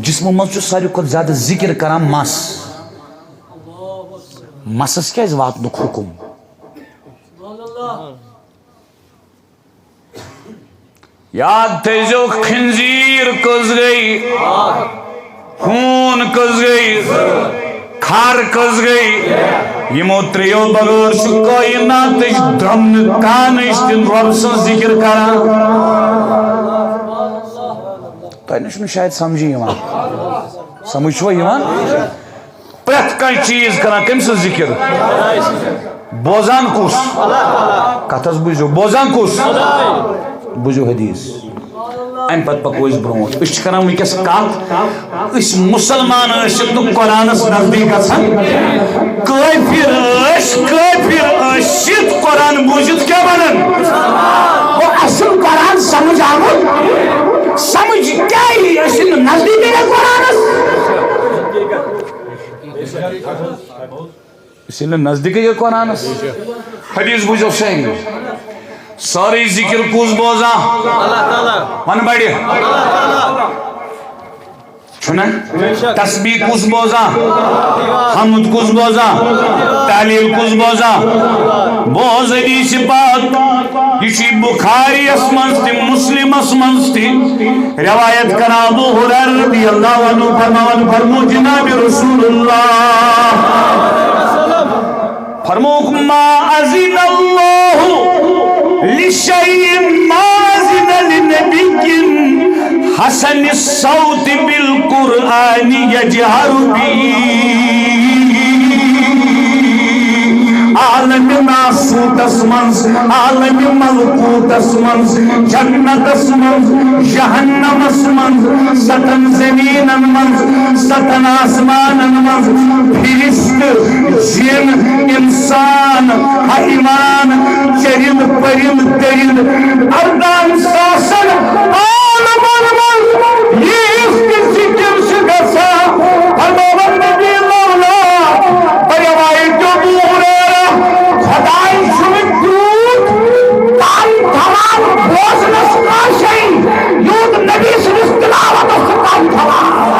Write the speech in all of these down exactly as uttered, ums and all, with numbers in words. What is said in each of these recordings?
جسمہٕ منٛز چھُ ساروی کھۄتہٕ زیادٕ ذِکِر کران مَس۔ مَسَس کیٛازِ واتنُک حُکُم؟ یاد تھٲیزیو، خنزیر کٔژ گٔے؟ ہوٗن کٔژ گٔے؟ کھر کٔژ گٔے؟ یِمو ترٛیٚیو بغٲر چھُ کٲیناتٕچ درٛمنہٕ کانٕچ تہِ رۄب سٕنٛز ذِکِر کران۔ تۄہہِ نہ چھُنہٕ شاید سمجھی یِوان۔ سمجھ چھُوا یِوان؟ پرٛٮ۪تھ کانٛہہ چیٖز کران کٔمۍ سٕنٛز ذِکِر؟ بوزان کُس؟ کتھ حظ بوٗزِو، بوزان کُس؟ بوٗزِو حدیث۔ امہِ پتہٕ پکو أسۍ برونٛٹھ۔ أسۍ چھِ کران وٕنکیٚس کتھ، أسۍ مُسلمان ٲسِتھ نہٕ قرآنس نزدیٖک گژھان۔ کٲفِر ٲسۍ، کٲفِر ٲسِتھ قرآن بوٗزِتھ کیٛاہ بنان؟ گوٚو اَسہِ چھُنہٕ قرآن سمجھ آمُت۔ سمجھ کیٛاہ یی؟ أسۍ چھِنہٕ نزدیٖکٕے قرآنس۔ أسۍ ییٚلہِ نہٕ نزدیٖکٕے یوت قرآنس۔ حدیث بوٗزِو سٲری۔ سٲرٕے ذِکِر کُس بوزان؟ وَن بَڑِ۔ چھُنہ؟ تسبیح کُس بوزان؟ حمد کُس بوزان؟ تحلیل کُس بوزان؟ بوز حدیث پاک۔ یہِ چھُ بخاریَس منٛز تہِ، مسلمس منٛز تہِ۔ روایت کران ابو ہریرہ رضی اللہ عنہ فرماوان، فرمو جناب رسول اللہ، فرموک، ما اذن اللہ لشیء ما اذن لنبی حسن الصوت بالقرآن یجہر به۔ عالم ناسوتس منٛز، عالم ملکوتس منٛز، جنتس منٛز، جہنمس منٛز، ستن زمینن منٛز، ستن آسمانن منٛز، فرشتہٕ، جن، انسان، حیوان، چرند، پرند، درند، ارداہن ساسن عالمن منٛز ییٖژ تہِ ذِکِر چھِ گژھان، فرماوان نبی مولا، بہٕ روایت ابو ہریرہ، خداے چھُنہٕ تیوٗت کم تھاوان بوزنس کٲنٛسے، یوٗت نبی سٕنٛدِس تلاوتس چھُ کم تھاوان۔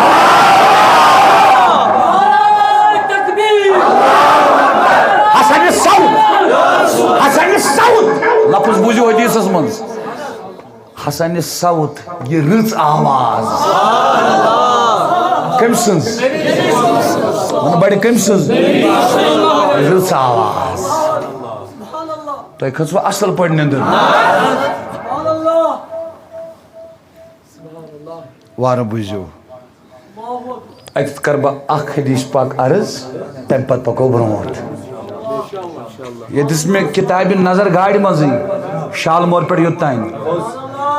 حسن صوت، حسن صوت۔ لفظ بوٗزِو حدیثس منٛز۔ حسن صوت، یہِ رٕژ آواز۔ کٔمۍ سٕنٛز؟ وَن بَڑِ، کٔمۍ سٕنٛز؟ رٕژ آواز۔ تۄہہِ کھٔژوٕ اَصٕل پٲٹھۍ نِندٕر؟ وارٕ بوٗزِو۔ اَتٮ۪تھ کَرٕ بہٕ اَکھ حدیث پاک عرض، تَمہِ پَتہٕ پَکو برونٛٹھ۔ ییٚتہِ دِژ مےٚ کِتابہِ نظر گاڑِ منٛزٕے، شالمور پٮ۪ٹھ یوٚت تام۔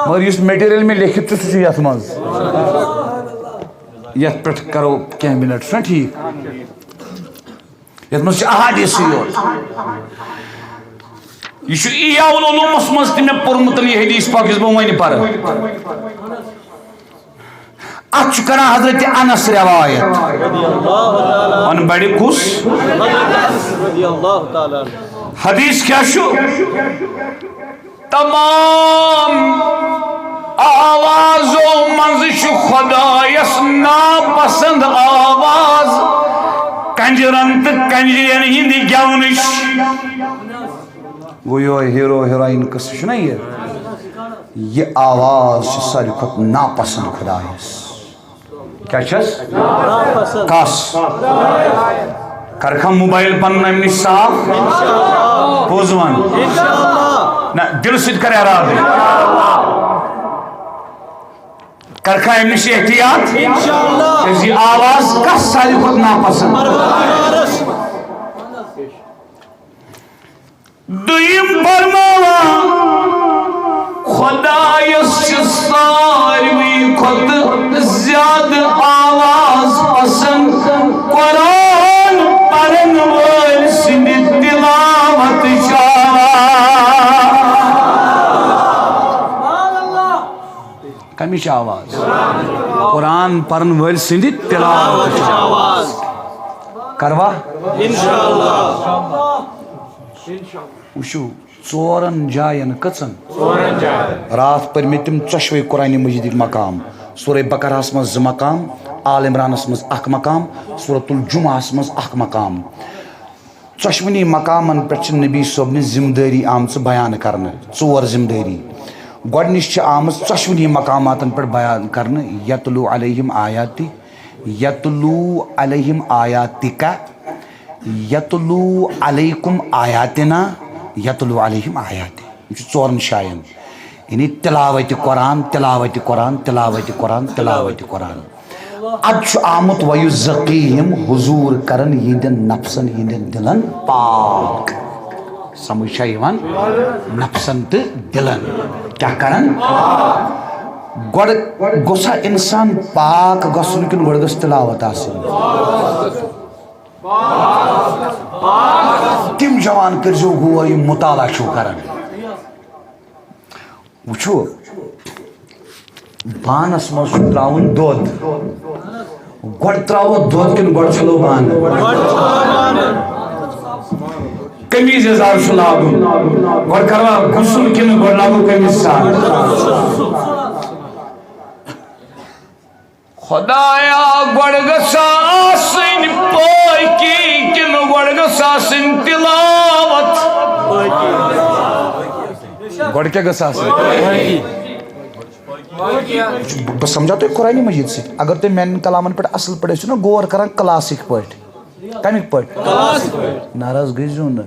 مگر یُس material مےٚ لیکھِتھ چھُ، سُہ چھُ یَتھ منٛز۔ یَتھ پٮ۪ٹھ کَرو کینٛہہ minute، چھُنہ ٹھیٖک؟ یَتھ منٛز چھِ احادیثٕے یوت۔ یہِ چھُ احیاء العلومس منٛز تہِ مےٚ پوٚرمُت، یہِ حدیث پاک یُس بہٕ وۄنۍ پَرٕ۔ اَتھ چھُ کران حضرت انس روایت۔ وَن بَڑِ، کُس؟ رضی اللہ تعالیٰ عنہ۔ حدیث کیٛاہ چھُ؟ تمام آوازو منٛز چھُ خۄدایس ناپسند آواز کنجرن تہٕ کنجرین ہٕنٛدِ گٮ۪ونٕچ۔ گوٚو یِہوٚے hero heroine قٕصہٕ چھُنہ یہِ؟ یہِ آواز چھِ ساروی کھۄتہٕ ناپسند خۄدایس۔ کیٛاہ چھَس؟ ناپسند۔ کس؟ کَرکھا موبایل پَنُن اَمہِ نِش صاف؟ پوٚز وَن۔ انشاءاللہ۔ نہ، دِلہٕ سۭتۍ کَر اِرادٕ۔ کَرکھا اَمہِ نِش احتیاط؟ انشاءاللہ۔ کیٛازِ یہِ آواز کَس ساروی کھۄتہٕ ناپسند؟ پروردگارس۔ دوٚیِم فرماوان، خۄدایَس چھِ ساروی کھۄتہٕ زیادٕ آواز پسند، قرآن پرن وٲلۍ سٕنٛدِ تلاوتٕچ آواز۔ کمِچ آواز؟ قرآن پرن وٲلۍ سٕنٛدِ تلاوتٕچ آواز۔ کروا؟ انشاءاللہ۔ وٕچھِو، ژورن جاین، کٔژن؟ ژورن جاین۔ راتھ پٔرۍ مےٚ تِم ژۄشوے قرآنِ مجیدٕکۍ مقام۔ سورہ بقرہس منٛز زٕ مقام، آل عمرانس منٛز اکھ مقام، سورۃ الجمعہس منٛز اکھ مقام۔ ژۄشوٕنی مقامن پٮ۪ٹھ چھِ نبی صٲبنہِ ذمہٕ دٲری آمژٕ بیان کرنہٕ، ژور ذمہٕ دٲری۔ گۄڈٕنِچ چھِ آمٕژ ژۄشوٕنی مقاماتن پٮ۪ٹھ بیان کرنہٕ، یتلو علیہم آیاتی، یتلو علیہم آیاتک، یتلو علیکم آیاتنا، یتلو علیہم آیاتی۔ یِم چھِ ژورن جاین۔ یعنی تلاوت قرآن، تلاوت قرآن، تلاوت قرآن، تلاوت قرآن۔ ادٕ چھُ آمُت ویزکیہم، حضور کرن یِہنٛدٮ۪ن نفسن، یِہنٛدٮ۪ن دلن پاک۔ سمجھ چھا یِوان؟ نفسن تہٕ دلن۔ کیٛاہ کرن؟ گۄڈٕ گوٚژھا انسان پاک گژھُن کِنہٕ گۄڈٕ گٔژھ تلاوت آسٕنۍ؟ تِم جوان کٔرۍزیو غور، یِم مطالعہ چھِو کران۔ وٕچھِو، بانس منٛز چھُ ترٛاوُن دۄد۔ گۄڈٕ ترٛاوو دۄد کِنہٕ گۄڈٕ چھلو بانہٕ؟ قمیٖض یزار چھُ لاگُن۔ گۄڈٕ کروا غسل کِنہٕ گۄڈٕ لاگو قمیٖض یزار؟ خدایا، گۄڈٕ گٔژھ آسٕنۍ پٲکی کِنہٕ گۄڈٕ گٔژھ آسٕنۍ تلاوت؟ گۄڈٕ کیٛاہ گٔژھ آسٕنۍ؟ بہٕ، بہٕ سمجھا تۄہہِ قرآنِ مجیٖد سۭتۍ۔ اگر تُہۍ میانٮ۪ن کلامن پٮ۪ٹھ اصل پٲٹھۍ ٲسِو نا غور کران، کلاسٕکۍ پٲٹھۍ، کمیُک پٲٹھۍ؟ ناراض گٔژھۍزیو نہٕ۔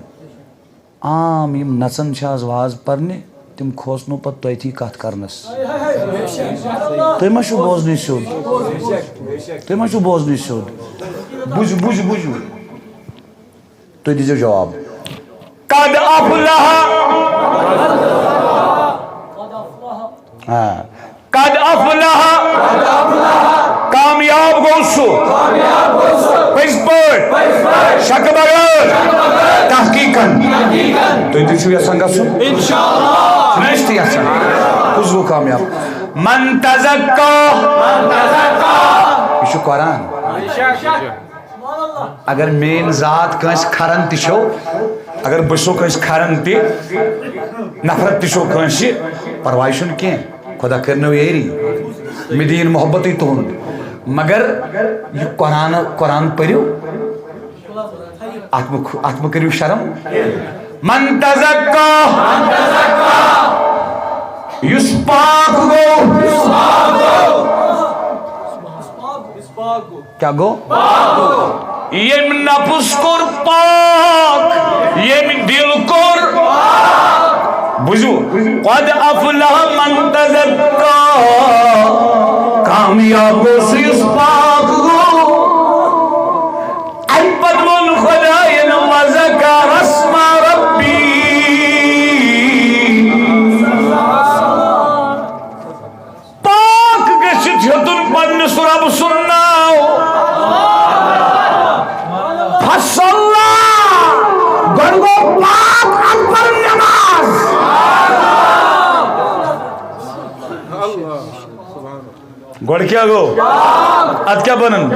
عام یِم نژان چھِ آز واز پرنہِ، تِم کھوژنو پتہٕ تۄہہِ تھی کتھ کرنس۔ تُہۍ ما چھِو بوزنٕے سیوٚد؟ تُہۍ ما چھِو بوزنٕے سیوٚد؟ بوٗزِو، بوٗزِو، بوٗزِو۔ تُہۍ دیٖزیو جواب۔ قد افلح۔ آ۔ قد افلح۔ کامیاب گوٚو سُہ۔ پٔزۍ پٲٹھۍ۔ شکہٕ بغٲر۔ تحقیقاً۔ تُہۍ تہِ چھِو یژھان گژھُن؟ انشاءاللہ۔ چھُنہ أسۍ تہِ یژھان؟ کُس گوٚو کامیاب؟ من تزکا۔ یہِ چھُ قرآن۔ اگر میٲنۍ ذات کٲنٛسہِ کھران تہِ چھو، اگر بہٕ چھسو کٲنٛسہِ کھران تہِ، نفرت تہِ چھو کٲنٛسہِ، پرواے چھُنہٕ کینٛہہ، خدا کٔرنو یٲری، مےٚ دِیِن محبتٕے تُہُنٛد۔ مگر یہِ قرآن، قرآن پٔرِو، اتھ مہٕ، اتھ مہٕ کٔرِو شرم۔ من تزکا، یُس پاک گوٚو۔ کیٛاہ گوٚو؟ ییٚمۍ نفس کوٚر پاک، ییٚمۍ دل کوٚر۔ بوٗزِو، قد افلح من تزکا، کامیاب گوٚو سُہ یُس پاک گوٚو۔ اَمہِ پتہٕ ووٚن خۄدایَن، وذکر اسم ربی۔ پاک گٔژھِتھ ہیوٚتُن پننِس رب سُنٛد ناو۔ فصلی، گۄڈٕ گوٚو پاک، اَدٕ پَرُن نٮ۪ماز۔ گۄڈٕ کیٛاہ گوٚو؟ اَدٕ کیٛاہ بَنَن؟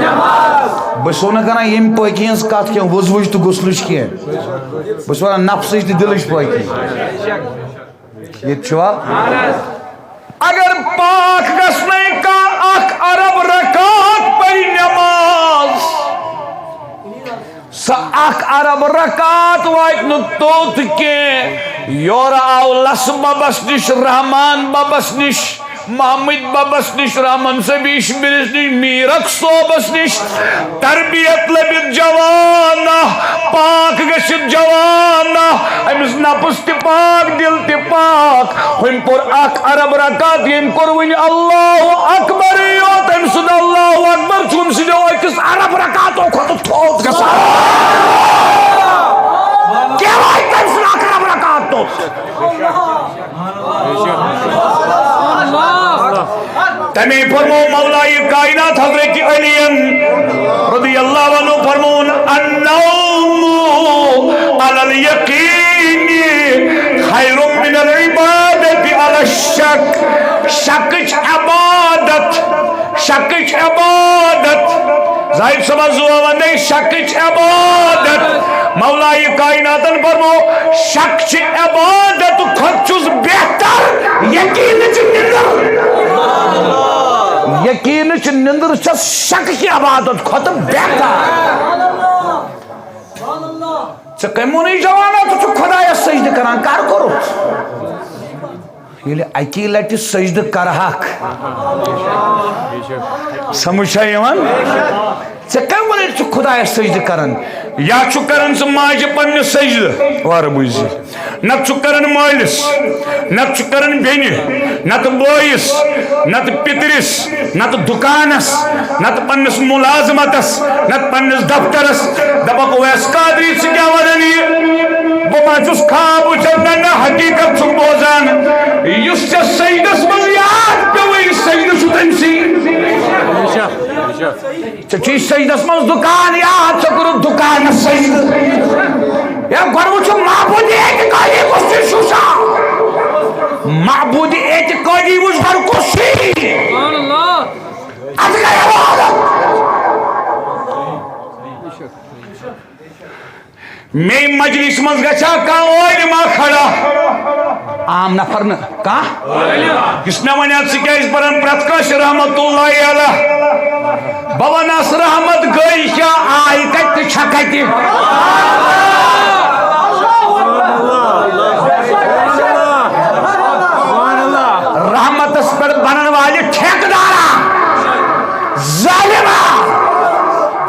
بہٕ چھُسو نہٕ کَران ییٚمہِ پٲکی ہٕنٛز کَتھ کینٛہہ، وُضوٕچ تہٕ غسلٕچ کینٛہہ۔ بہٕ چھُس وَنان نفسٕچ تہٕ دِلٕچ پٲکی۔ ییٚتہِ چھُوا؟ اگر پاک گژھنَے کانٛہہ اکھ ارب رکعت پرِ نماز، سۄ اکھ ارب رکعت واتہِ نہٕ توٚت کینٛہہ۔ یورٕ آو لس ببس نِش، رحمان ببس نِش، محمد ببس نِش، رحمان صٲبِش، بِرِس نِش، میٖرک صٲبس نِش۔ تربیت لٔبِتھ جوانا، پاک گٔژھِتھ جوانا، أمِس نفس تہِ پاک، دل تہِ پاک۔ ہُمۍ پوٚر اکھ ارب رکعت، ییٚمۍ کوٚر وُنہِ اللہ اکبرٕے یوت۔ أمۍ سُنٛد اللہ اکبر چھُ أمۍ سٕنٛدیو أکِس ارب رکعتو کھۄتہٕ تھوٚد گژھان۔ کیٛاہ واتہِ تٔمۍ سُنٛد اکھ ارب رکعت توٚت؟ تمے فرمو مولائے کائنات حضرت علی رضی اللہ عنہ فرمون، النوم علی الیقین خیر من العبادت علی الشک۔ شکٕچ عبادت، شکٕچ عبادت۔ زاہد صٲبہ زُوا وَنے شکٕچ عبادت۔ مولائے کائناتن فرمو، شک چہِ عبادت کھۄتہٕ چھُس بہتر یقینٕچ نِندٕر۔ یقینٕچ نِندٕر چھےٚ شکٕچہِ عبادت کھۄتہٕ بہتر۔ ژےٚ کٔمۍ ووٚنُے جوانا، ژٕ چھُکھ خۄدایَس سجدٕ کران؟ کر کوٚرُتھ؟ ییٚلہِ اکی لٹہِ سجدٕ کرہکھ، سمجھ چھا یِوان؟ ژےٚ کٔمۍ ووٚنُے ژٕ خۄدایَس سجدٕ کران؟ یا چھُ کران ژٕ ماجہِ پننہِ سجدٕ، وارٕ بوٗزِ۔ نتہٕ چھُ کران مٲلِس، نتہٕ چھُ کران بیٚنہِ، نتہٕ بٲیِس، نتہٕ پِترِس، نتہٕ دُکانس، نتہٕ پننِس مُلازمتس، نتہٕ پننِس دفترس۔ دپکھ، اویس قادری، ژٕ کیٛاہ ونان یہِ؟ بہٕ ما چھُس خواب وٕچھان؟ نہ، نہ، حقیقت چھُکھ بوزان۔ یُس ژےٚ سجدس منٛز یاد پیوٚوُے، سجدٕ چھُ تٔمۍ سٕے۔ ژےٚ چھُے سجدس منٛز دُکان یاد، ژےٚ کوٚرُتھ دُکانس سجدٕ۔ یا گۄڈٕ وٕچھو معبوٗدِ اعتقٲدی کُس چھُے شوٗشان؟ معبوٗدِ اعتقٲدی وٕچھ گۄڈٕ کُس چھُے؟ اَتھ گٔے عبادت۔ مے مجلس منٛز گژھِ ہا کانٛہہ عٲلِما کھڑا، عام نفر نہٕ کانٛہہ، یُس مےٚ وَنہِ ہا، ژٕ کیٛازِ پَران پرٛٮ۪تھ کٲنٛسہِ رحمت اللہ علیہ؟ بہٕ وَنَس، رحمت گٔے کیٛاہ، آیہِ کَتہِ تہٕ چھےٚ کَتہِ؟ رحمتس پٮ۪ٹھ بَنَن والہِ ٹھیکہٕ دارا، ظٲلِما،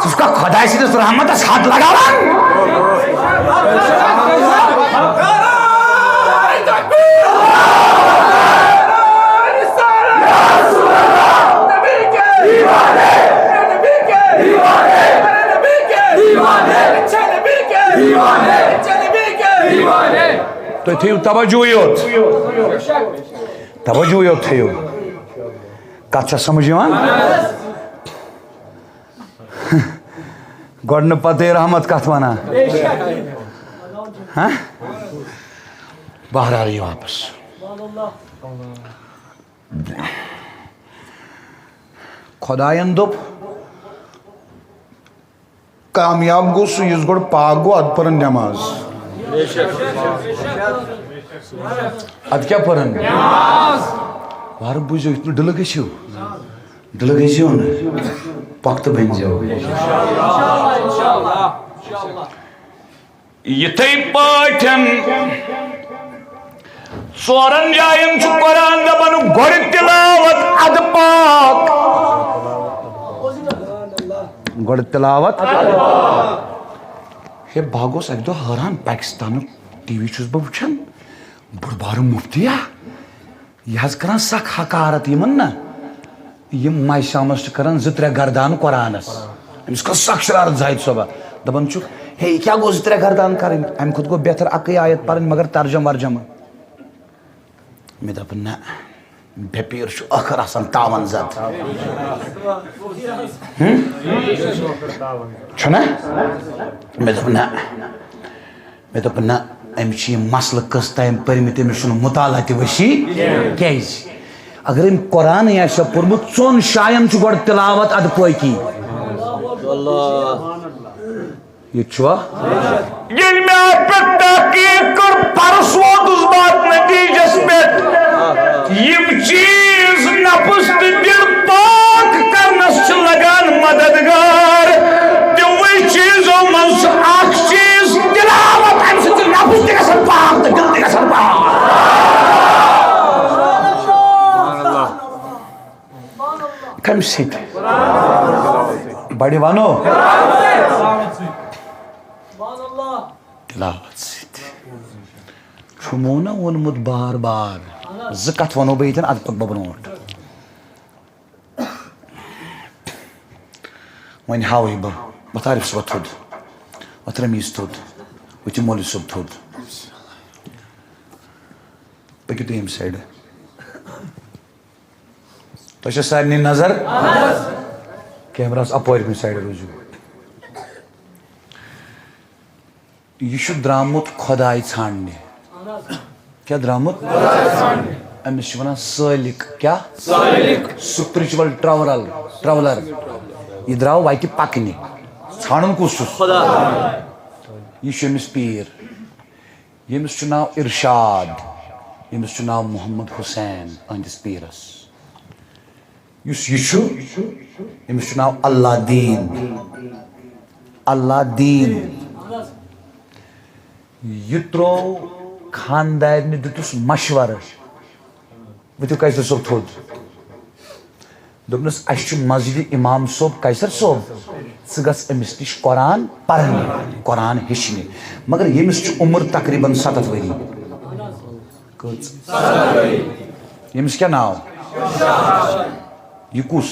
ژٕ چھُکھا خۄداے سٕنٛدِس رحمتس حد لگاوان؟ تُہۍ تھٲیِو توجہ یوت، توجہ یوت تھٲیِو۔ کتھ چھا سمجھ یِوان؟ گۄڈٕ نہٕ پتے رحمت کتھ ونان۔ ہاں؟ بہرحال یہِ واپس۔ خۄدایَن دوٚپ، کامیاب گوٚو سُہ یُس گۄڈٕ پاک گوٚو، اَدٕ پٔرٕن نٮ۪ماز۔ اَدٕ کیٛاہ پٔرٕن؟ وارٕ بوٗزِو، یِتھ نہٕ ڈٕلہٕ گٔژھِو۔ ڈٕلہٕ گٔژھِو نہٕ، پۄختہٕ بٔنۍزیو۔ یِتھَے پٲٹھۍ ژورن جاین چھُ قرآن دپان، گۄڈٕ تلاوت، ادٕ پاک۔ گۄڈٕ تلاوت۔ ہے، بہٕ ہا گوس اکہِ دۄہ حٲران، پاکستانُک ٹی وی چھُس بہٕ وٕچھان، بوٚڑ بارٕ مُفتیا۔ یہِ حظ کران سخ حقارت یِمن نہ، یِم ماہِ شامس چھِ کران زٕ ترٛےٚ گردان قرآنس۔ أمِس کھٔژ سخ شرارت زاہد صٲبہ، دپان چھُکھ، ہے، یہِ کیٛاہ گوٚو زٕ ترٛےٚ گردان کرٕنۍ؟ امہِ کھۄتہٕ گوٚو بہتر اکٕے آیت پرٕنۍ، مگر ترجم ورجم۔ مےٚ دوٚپ، نہ، بے پیر چھُ ٲخر آسان تاون زد۔ ہم؟ چھُنہ؟ مےٚ دوٚپ، نہ۔ مےٚ دوٚپ، نہ، أمۍ چھِ یِم مسلہٕ قٕسطہٕ أمۍ پٔرمٕتۍ، أمِس چھُنہٕ مطالعہ تہِ وٕچھی۔ کیٛازِ؟ اگر أمۍ قرآنٕے آسہِ ہا پوٚرمُت، ژۄن جاین چھُ گۄڈٕ تلاوت، ادٕ پٲکی۔ یہِ تہِ چھُوا؟ ییٚلہِ مےٚ اَتھ پٮ۪ٹھ تحقیٖق کٔر، پرس ووتُس بہٕ اَتھ نتیٖجس پٮ۪ٹھ، یِم چیٖز نفس تہٕ دِل پاک کرنس چھِ لگان مددگار۔ تِموٕے چیٖزو منٛز چھُ اکھ چیٖز تلاوت، اَمہِ سۭتۍ چھُ نفس تہِ گژھان پاک تہٕ دِل تہِ گژھان پاک۔ کَمہِ سۭتۍ؟ بڑِ وَنو۔ تلاوت سۭتۍ۔ چھُمو نہ ووٚنمُت بار بار، زٕ کتھ ونو بہٕ ییٚتٮ۪ن، ادٕ پکہٕ بہٕ برونٛٹھ۔ وۄنۍ ہاوٕ بہٕ، وۄتھ عارف صٲبہ تھوٚد، وۄتھ رمیٖز تھوٚد، وۄتھ یہِ مولوی صٲب تھوٚد۔ پٔکِو تُہۍ ییٚمہِ سایڈٕ۔ تۄہہِ چھےٚ سارنٕے نظر؟ کیمراہس اپٲرۍ کُنہِ سایڈٕ روٗزِو۔ یہِ چھُ درٛامُت خۄداے ژھانٛڈنہِ۔ کیٛاہ درٛامُت؟ أمِس چھِ وَنان سٲلِک۔ کیٛاہ؟ سٲلِک۔ Spiritual traveler، traveler۔ یہِ درٛاو وَتہِ پَکنہِ۔ ژھانٛڈُن کُس چھُس؟ خۄدا۔ یہِ چھُ أمِس پیٖر۔ ییٚمِس چھُ ناو اِرشاد، ییٚمِس چھُ ناو محمد حسین، أہنٛدِس پیٖرَس۔ یُس یہِ چھُ، أمِس چھُ ناو اللہ دیٖن۔ اللہ دیٖن۔ یہِ ترٛوو خاندارنہِ، دیُتُس مشورٕ، ؤتھِو قیصر صٲب تھوٚد۔ دوٚپنَس، "اَسہِ چھُ مسجدِ امام صٲب، قیصر صٲب، ژٕ گژھ أمِس نِش قرآن پرنہِ، قرآن ہیٚچھنہِ، مگر ییٚمِس چھُ عمر تقریباً ستتھ ؤری۔" کٔژ؟ ییٚمِس کیٛاہ ناو؟ یہِ کُس؟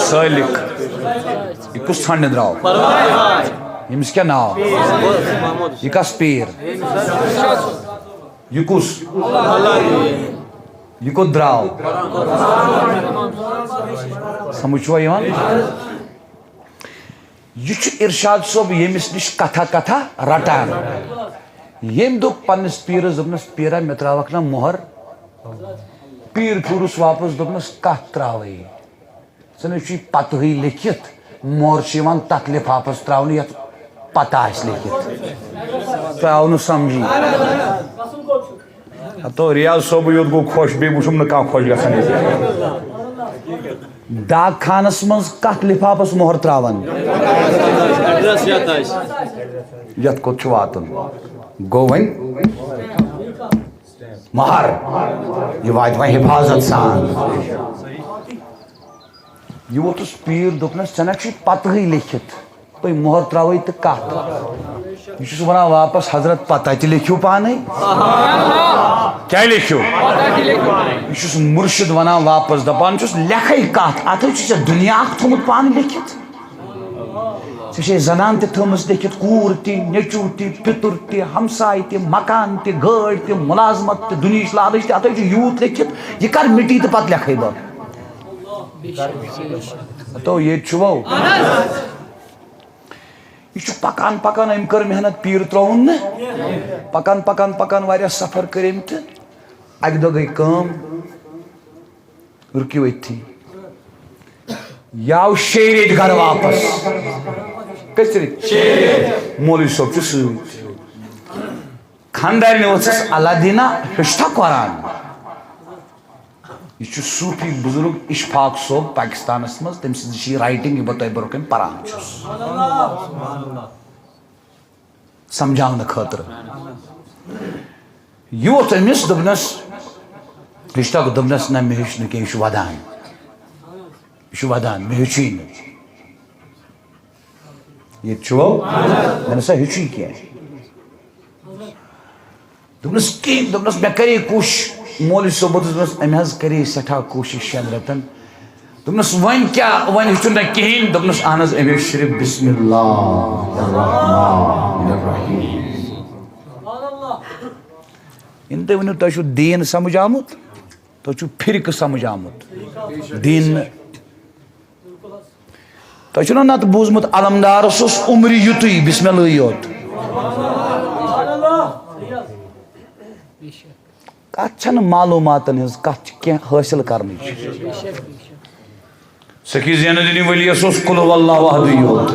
سٲلِک۔ یہِ کُس ژھانٛڈنہِ درٛاو؟ ییٚمِس کیٛاہ ناو؟ یہِ کس پیٖر؟ یہِ کُس؟ یہِ کوٚت درٛاو؟ سمجھ چھُوا یِوان؟ یہِ چھُ ارشاد صٲب ییٚمِس نِش کتھا کتھا رٹان۔ ییٚمۍ دوٚپ پننِس پیٖرس، دوٚپنس، "پیٖرا، مےٚ ترٛاوکھ نا مۄہر؟" پیٖر پھیوٗرُس واپس، دوٚپنس، "کتھ ترٛاوٕے؟ ژےٚ نَے چھُے پتہٕے لیٚکھِتھ، مۄہر چھِ یِوان تتھ لفافس ترٛاونہٕ یتھ پتہ آسہِ لیٚکھِتھ۔" تۄہہِ آو نہٕ سمجھی۔ ہتو ریاض صٲبٕے یوت گوٚو خۄش، بیٚیہِ وٕچھُم نہٕ کانٛہہ خۄش گژھان ییٚتہِ۔ ڈاک خانس منٛز کتھ لفافس مۄہر ترٛاوان؟ ایڈریس یتھ آسہِ۔ یتھ کوٚت چھُ واتُن؟ گوٚو وۄنۍ مۄہر، یہِ واتہِ وۄنۍ حفاظت سان۔ یہِ ووتُس پیٖر، دوٚپنَس، "ژےٚ نہ چھُے پَتہٕے لیٚکھِتھ، تُہۍ مۄہر ترٛاوٕے تہٕ کَتھ؟" یہِ چھُس وَنان واپَس، "حضرت، پَتہ تہِ لیٚکھِو پانَے۔" کیٛاہ لیٚکھِو؟ یہِ چھُس مُرشِد وَنان واپَس، دَپان چھُس، "لیٚکھَے کَتھ، اَتھ حظ چھُ ژےٚ دُنیا اَکھ تھوٚمُت پانہٕ لیٚکھِتھ۔" ژےٚ چھے زنان تہِ تھٲومٕژ لیٚکھِتھ، کوٗر تہِ، نیٚچوٗ تہِ، پِتُر تہِ، ہمساے تہِ، مکان تہِ، گٲڑۍ تہِ، مُلازمت تہِ، دُنہِچ لالٕچ تہِ، اَتھ حظ چھُ یوٗت لیٚکھِتھ، یہِ کَر مِٹی تہٕ پَتہٕ لیٚکھَے بہٕ۔ ہتو ییٚتہِ چھُ وَو۔ یہِ چھُ پَکان پَکان، أمۍ کٔر محنت، پیٖر ترٛووُن نہٕ۔ پَکان پَکان پَکان واریاہ سفر کٔرۍ أمۍ تہٕ اَکہِ دۄہ گٔے کٲم۔ رُکِو أتھی۔ یہِ آو شیٚیہِ ریٚتۍ گرٕ واپس۔ کٔژِ ریٚتۍ؟ شیٚیہِ ریٚتۍ۔ مولوی صٲب چھُ سۭتۍ۔ خاندارنہِ ووٚژھس، "اللہ دینا، ہیوٚچھ تھا قرآن؟" یہِ چھُ صوٗفی بُزرگ اشفاق صٲب پاکستانس منٛز، تٔمۍ سٕنٛز چھِ یہِ رائٹنگ، یہِ بہٕ تۄہہِ برونٛہہ کَنہِ پران چھُس۔ سمجھاونہٕ خٲطرٕ۔ یہِ ووٚتھ أمِس، دوٚپنَس، ہیٚچھتھا؟ دوٚپنَس، "نہ، مےٚ ہیوٚچھ نہٕ کینٛہہ، یہِ چھُ وَدان۔ یہِ چھُ وَدان، مےٚ ہیوٚچھُے نہٕ۔" ییٚتہِ چھُو؟ مےٚ نہ سا ہیوٚچھُے کینٛہہ۔ دوٚپنَس، "کِہیٖنۍ۔" دوٚپنَس، "مےٚ کَرے کوٗشِش۔" مولوی صٲب دوٚپنَس، "أمۍ حظ کَرے سٮ۪ٹھاہ کوٗشِش شٮ۪ن رٮ۪تَن۔" دوٚپنَس، "وۄنۍ کیٛاہ، وۄنۍ ہیٚچھُن نہ کِہیٖنۍ؟" دوٚپنَس، "اہن حظ، أمۍ ہیٚچھ صرف بسم اللہ الرحمن الرحیم۔" یِنہٕ تُہۍ ؤنِو، تۄہہِ چھُو دیٖن سمجھ آمُت، تۄہہِ چھُو فرقہٕ سمجھ آمُت، دیٖن نہٕ۔ تۄہہِ چھُو نا نَتہٕ بوٗزمُت، علمدارَس اوس عمرِ یُتُے بسم اللہٕے یوت۔ کتھ چھنہٕ معلوٗماتن ہٕنٛز، کتھ چھِ کینٛہہ حٲصِل کرنٕچ۔ سخی زین الدین ولیس اوس قل هو اللہ احدٕے یوت۔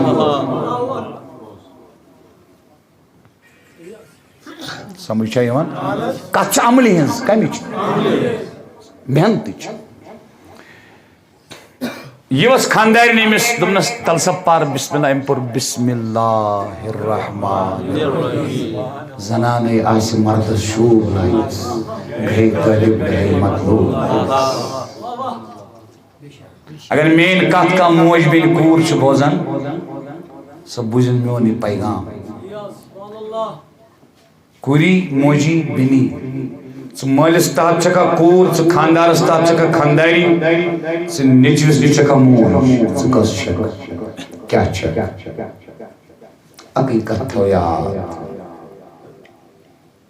سمجھ چھا یِوان؟ کتھ چھِ عملہِ ہٕنٛز، کمِچ؟ محنتٕچ۔ یہِ اوس خاندارنہِ أمِس، دوٚپنَس، "تَلہٕ سا پَر بسم اللہ"، أمۍ پوٚر، "بسم اللہ الرحمن الرحیم۔" زنانے آسہِ مردس شوٗب لایس، گٔے طٲلب، گٔے مطلوب۔ اگر میٲنۍ کتھ کانٛہہ موج بیٚنہِ کوٗر چھِ بوزان، سۄ بوٗزِن میون یہِ پیغام۔ کوٗری موجی بیٚنی، ژٕ مٲلِس تحت چھکھا کوٗر، ژٕ خاندارس تحت چھکھا خانداری، ژٕ نیٚچوِس نِش چھکھا موج، ژٕ کۄس چھکھ، کیٛاہ چھکھ؟ اَکٕے کتھ تھٲو یاد،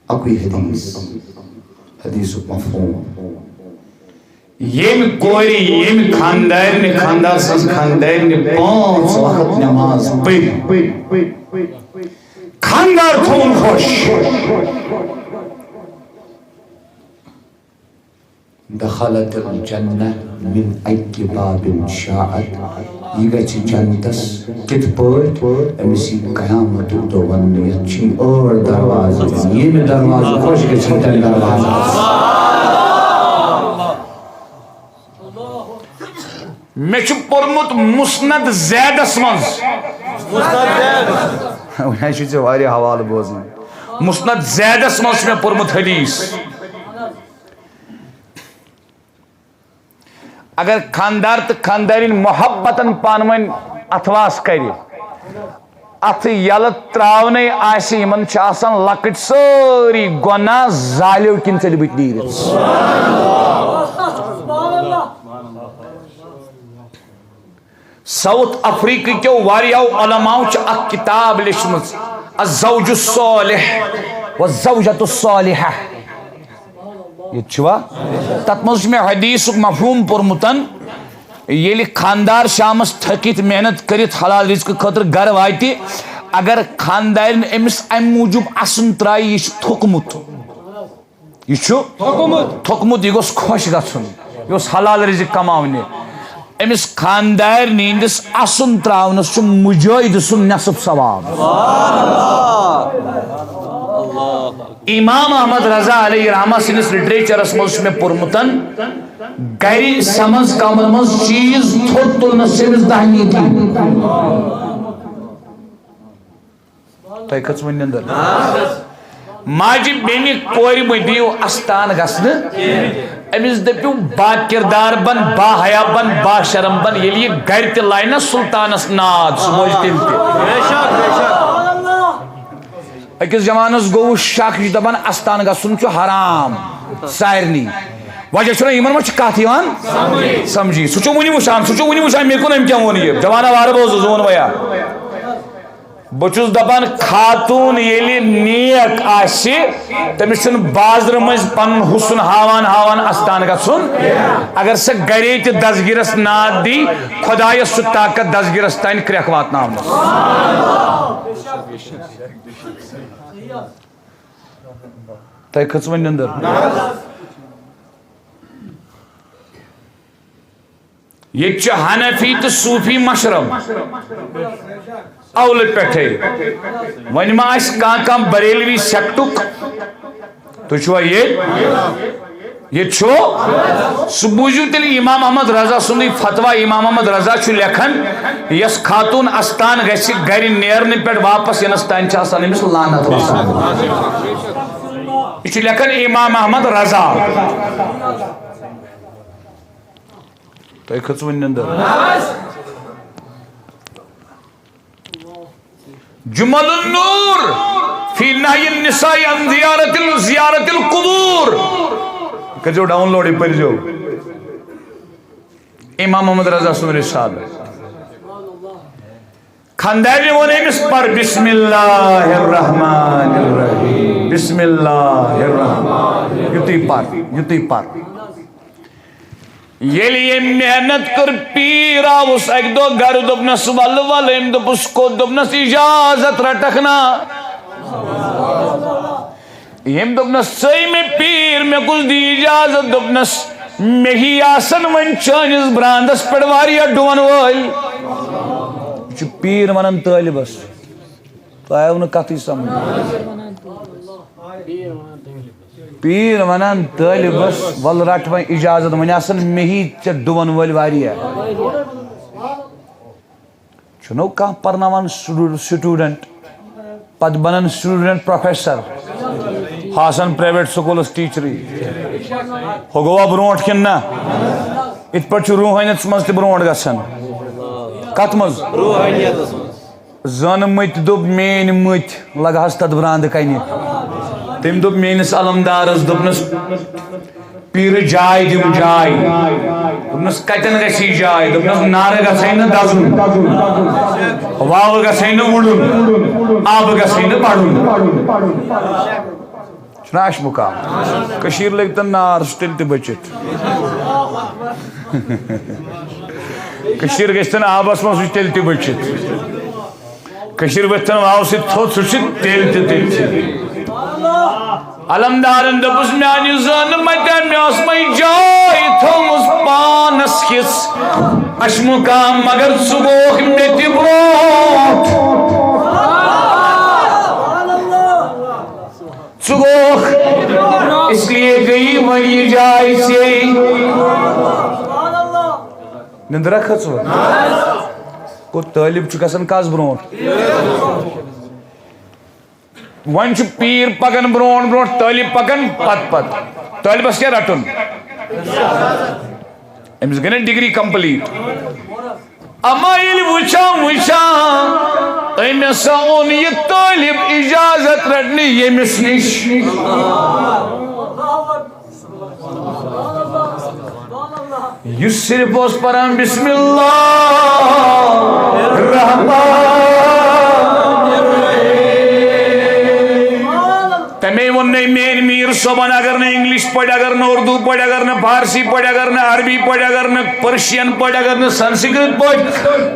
اَکُے حدیث، حدیثُک مفہوم۔ ییٚمہِ کورِ، ییٚمہِ خاندارنہِ، خاندار سٕنٛز خاندارنہِ پانٛژھ وقت نماز پٔرۍ، خاندار تھوٚوُن خۄش۔ دخلت الجنہ من ای باب شاءت، یہِ گژھِ جنتس کِتھ پٲٹھۍ؟ أمِس یی قیامتُک دۄہ وننہٕ، یتھ چھِ ٲٹھ دروازٕ، ییٚمہِ دروازٕ خۄش گژھِ، تمہِ دروازٕ۔ مےٚ چھُ پوٚرمُت مسند زیدس منٛز۔ وۄنۍ حظ چھُ ژےٚ واریاہ حوالہٕ بوزٕنۍ۔ مسند زیدس منٛز چھُ مےٚ پوٚرمُت حدیث۔ اگر خاندار تہٕ خاندارِنۍ محبتن پانہٕ ؤنۍ اتھواس کرِ، اتھٕ یلہٕ تراونَے آسہِ، یِمن چھِ آسان لۄکٕٹۍ سٲری گۄناہ زالیو کِنۍ ژٔلمٕتۍ نیٖرِتھ۔ ساؤتھ افریقہ کیو واریاہو علماؤ چھِ اکھ کتاب لیچھمٕژ، الزوج الصالح والزوجۃ الصالحہ۔ ییٚتہِ چھُوا؟ تَتھ منٛز چھُ مےٚ حدیثُک مفہوم پوٚرمُت۔ ییٚلہِ خاندار شامس تھٔکِتھ محنت کٔرِتھ حلال رزقہٕ خٲطرٕ گرٕ واتہِ، اگر خاندارٮ۪ن أمِس امہِ موٗجوٗب اسُن ترایہِ، یہِ چھُ تھوٚکمُت۔ یہِ چھُ تھوٚکمُت۔ تھوٚکمُت، یہِ گوٚژھ خۄش گژھُن، یہِ اوس حلال رزق کماونہِ۔ أمِس خاندارنہِ ہٕنٛدِس اسُن تراونس چھُ مجاہد سُنٛد نصف ثواب۔ امام احمد رضا علیہ رحمہ سٕنٛدِس لٹریچرس منٛز چھُ مےٚ پوٚرمُت، گرِ سمنز کمرٕ منٛز چیٖز تھوٚد تُلنس چھِ أمِس دہ نیتی۔ تۄہہِ کھٔژ وۄنۍ نِندٕر؟ ماجہِ بیٚنہِ کورِ مہٕ دِیِو استان گژھنہٕ۔ أمِس دٔپِو، با کردار بن، با حیا بن، با شرم بن۔ ییٚلہِ یہِ گرِ تہِ لاینہ سلطانس ناد، سُہ بوزِ تیٚلہِ تہِ۔ أکِس جوانس گوٚو شک، یہِ چھُ دپان استان گژھُن چھُ حرام سارنٕے۔ وجہ چھُنہ یِمن منٛز چھِ کتھ یِوان سمجھی۔ سُہ چھُ وُنہِ وٕچھان، سُہ چھُ وُنہِ وٕچھان، مےٚ کُن أمۍ کیٛاہ ووٚن یہِ۔ جوانا وارٕ بوز، زون ویا۔ بہٕ چھُس دپان، خاتوٗن ییٚلہِ نیک آسہِ، تٔمِس چھُنہٕ بازرٕ مٔنٛزۍ پنُن حُسن ہاوان ہاوان استان گژھُن۔ اگر سۄ گرے تہِ دستگیرس ناد دی، خۄدایس چھُ طاقت دستگیرس تانۍ کرٛٮ۪کھ واتناونس۔ تۄہہِ کھٔژ وۄنۍ نِندٕر؟ ییٚتہِ چھُ حنفی تہٕ صوفی مشرب اولہٕ پٮ۪ٹھَے۔ وۄنۍ ما آسہِ کانٛہہ کانٛہہ بریلوی سیکٹُک؟ تُہۍ چھُوا ییٚتہِ؟ ییٚتہِ چھُ؟ سُہ بوٗزِو تیٚلہِ امام احمد رضا سُنٛدُے فتویٰ۔ امام احمد رضا چھُ لیکھان، یۄس خاتوٗن استان گژھِ گرِ نیرنہٕ پٮ۪ٹھ واپس یِنس تانۍ چھِ آسان أمِس لعنت وسان۔ یہِ چھُ لیکھان امام احمد رضا۔ تۄہہِ کھٔژ وۄنۍ نِندٕر؟ جمل النور فی نہی النساء عن زیارت ال-، زیارت القبور۔ کٔرۍزیو download، یہِ پٔرۍزیو۔ امام محمد رضا سُنٛد رسالہٕ۔ خاندارنہِ ووٚن أمِس، "پر بسم اللہ الرحمن الرحیم، بسم اللہ الرحمن"۔ یُتُے پر، یُتُے پر۔ ییٚلہِ ییٚمۍ محنت کٔر، پیٖر آوُس اَکہِ دۄہ گرٕ، دوٚپنَس، "وَلہٕ، وَلہٕ"۔ أمۍ دوٚپُس، "کوٚت؟" دوٚپنَس، "اِجازت رَٹَکھ نا؟" ییٚمۍ دوٚپنَس، "ژٕے مےٚ پیٖر، مےٚ کُس دی اِجازت؟" دوٚپنَس، "مےٚ ہی آسَن وۄنۍ چٲنِس برٛانٛدَس پٮ۪ٹھ واریاہ ڈُوَن وٲلۍ۔" یہِ چھُ پیٖر وَنان طٲلبَس۔ تۄہہِ آیوٕ نہٕ کَتھٕے سَمٕجھ۔ پیٖر وَنان طٲلبَس، "وَلہٕ رَٹ وۄنۍ اِجازت، وۄنۍ آسَن مےٚ ہی ژےٚ ڈُوَن وٲلۍ واریاہ۔" چھُنو کانٛہہ پرناوان سٹوٗ-، سٹوٗڈنٹ، پتہٕ بنان سٹوٗڈنٹ پروفیسر، ہاسان پرائیویٹ سکوٗلس ٹیچرٕے۔ ہُہ گوٚوا برونٛٹھ کِنہٕ نہ؟ یِتھ پٲٹھۍ چھُ روحٲنیتس منٛز تہِ برونٛٹھ گژھان۔ کتھ منٛز؟ روحٲنیتس منٛز۔ زٲنہٕ مٔتۍ دوٚپ، "میٲنۍ مٔتۍ لگہس تتھ برانٛدٕ کنہِ۔" تٔمۍ دوٚپ میٲنِس علمدارس، دوٚپنس، "پیٖرٕ جاے دِم جاے۔" دوٚپنَس، "کَتٮ۪ن گژھِ یہِ جاے؟" دوٚپنَس، "نارٕ گژھِ نہٕ دَزُن، واوٕ گژھِ نہٕ وُڈُن، آبہٕ گژھِ نہٕ بَڑُن۔" چھُنہ اَسہِ مُقام؟ کٔشیٖر لٔگۍ تَن نار، سُہ تیٚلہِ تہِ بٔچِتھ۔ کٔشیٖر گژھِ تَن آبَس منٛز، سُہ چھُ تیٚلہِ تہِ بٔچِتھ۔ کٔشیٖر ؤتھۍ تن واو سۭتۍ تھوٚد، سُہ چھُ تیٚلہِ تہِ تٔتھۍ۔ علمدارن دوٚپُس، "میانہِ زٲنہٕ متیٛا، مےٚ ٲس مےٚ جاے تھٲومٕژ پانس کِژھ اَسہِ مُقام، مگر ژٕ گوکھ مےٚ تہِ برونٛٹھ۔ ژٕ گوکھ، اس لیے گٔیی وۄنۍ یہِ جاے ژےٚ۔" نندرا کھٔژوٕ؟ گوٚو طٲلب چھُ گژھان کس برونٛٹھ؟ وۄنۍ چھُ پیٖر پکان برونٛٹھ برونٛٹھ، طٲلب پکان پتہٕ پتہٕ۔ طٲلبس کیٛاہ رٹُن؟ أمِس گٔے نا ڈگری کمپلیٖٹ۔ اما ییٚلہِ وٕچھان وٕچھان أمۍ ہسا اوٚن یہِ طٲلب اجازت رٹنہِ ییٚمِس نِش، یُس صرف اوس پران بسم اللہ الرحمن الرحیم۔ تمے ووٚن نے میٲنۍ میٖر صٲبن، اگر نہٕ انگلش پٲٹھۍ، اگر نہٕ اردو پٲٹھۍ، اگر نہٕ فارسی پٲٹھۍ، اگر نہٕ عربی پٲٹھۍ، اگر نہٕ پرشین پٲٹھۍ، اگر نہٕ سنسکرت پٲٹھۍ،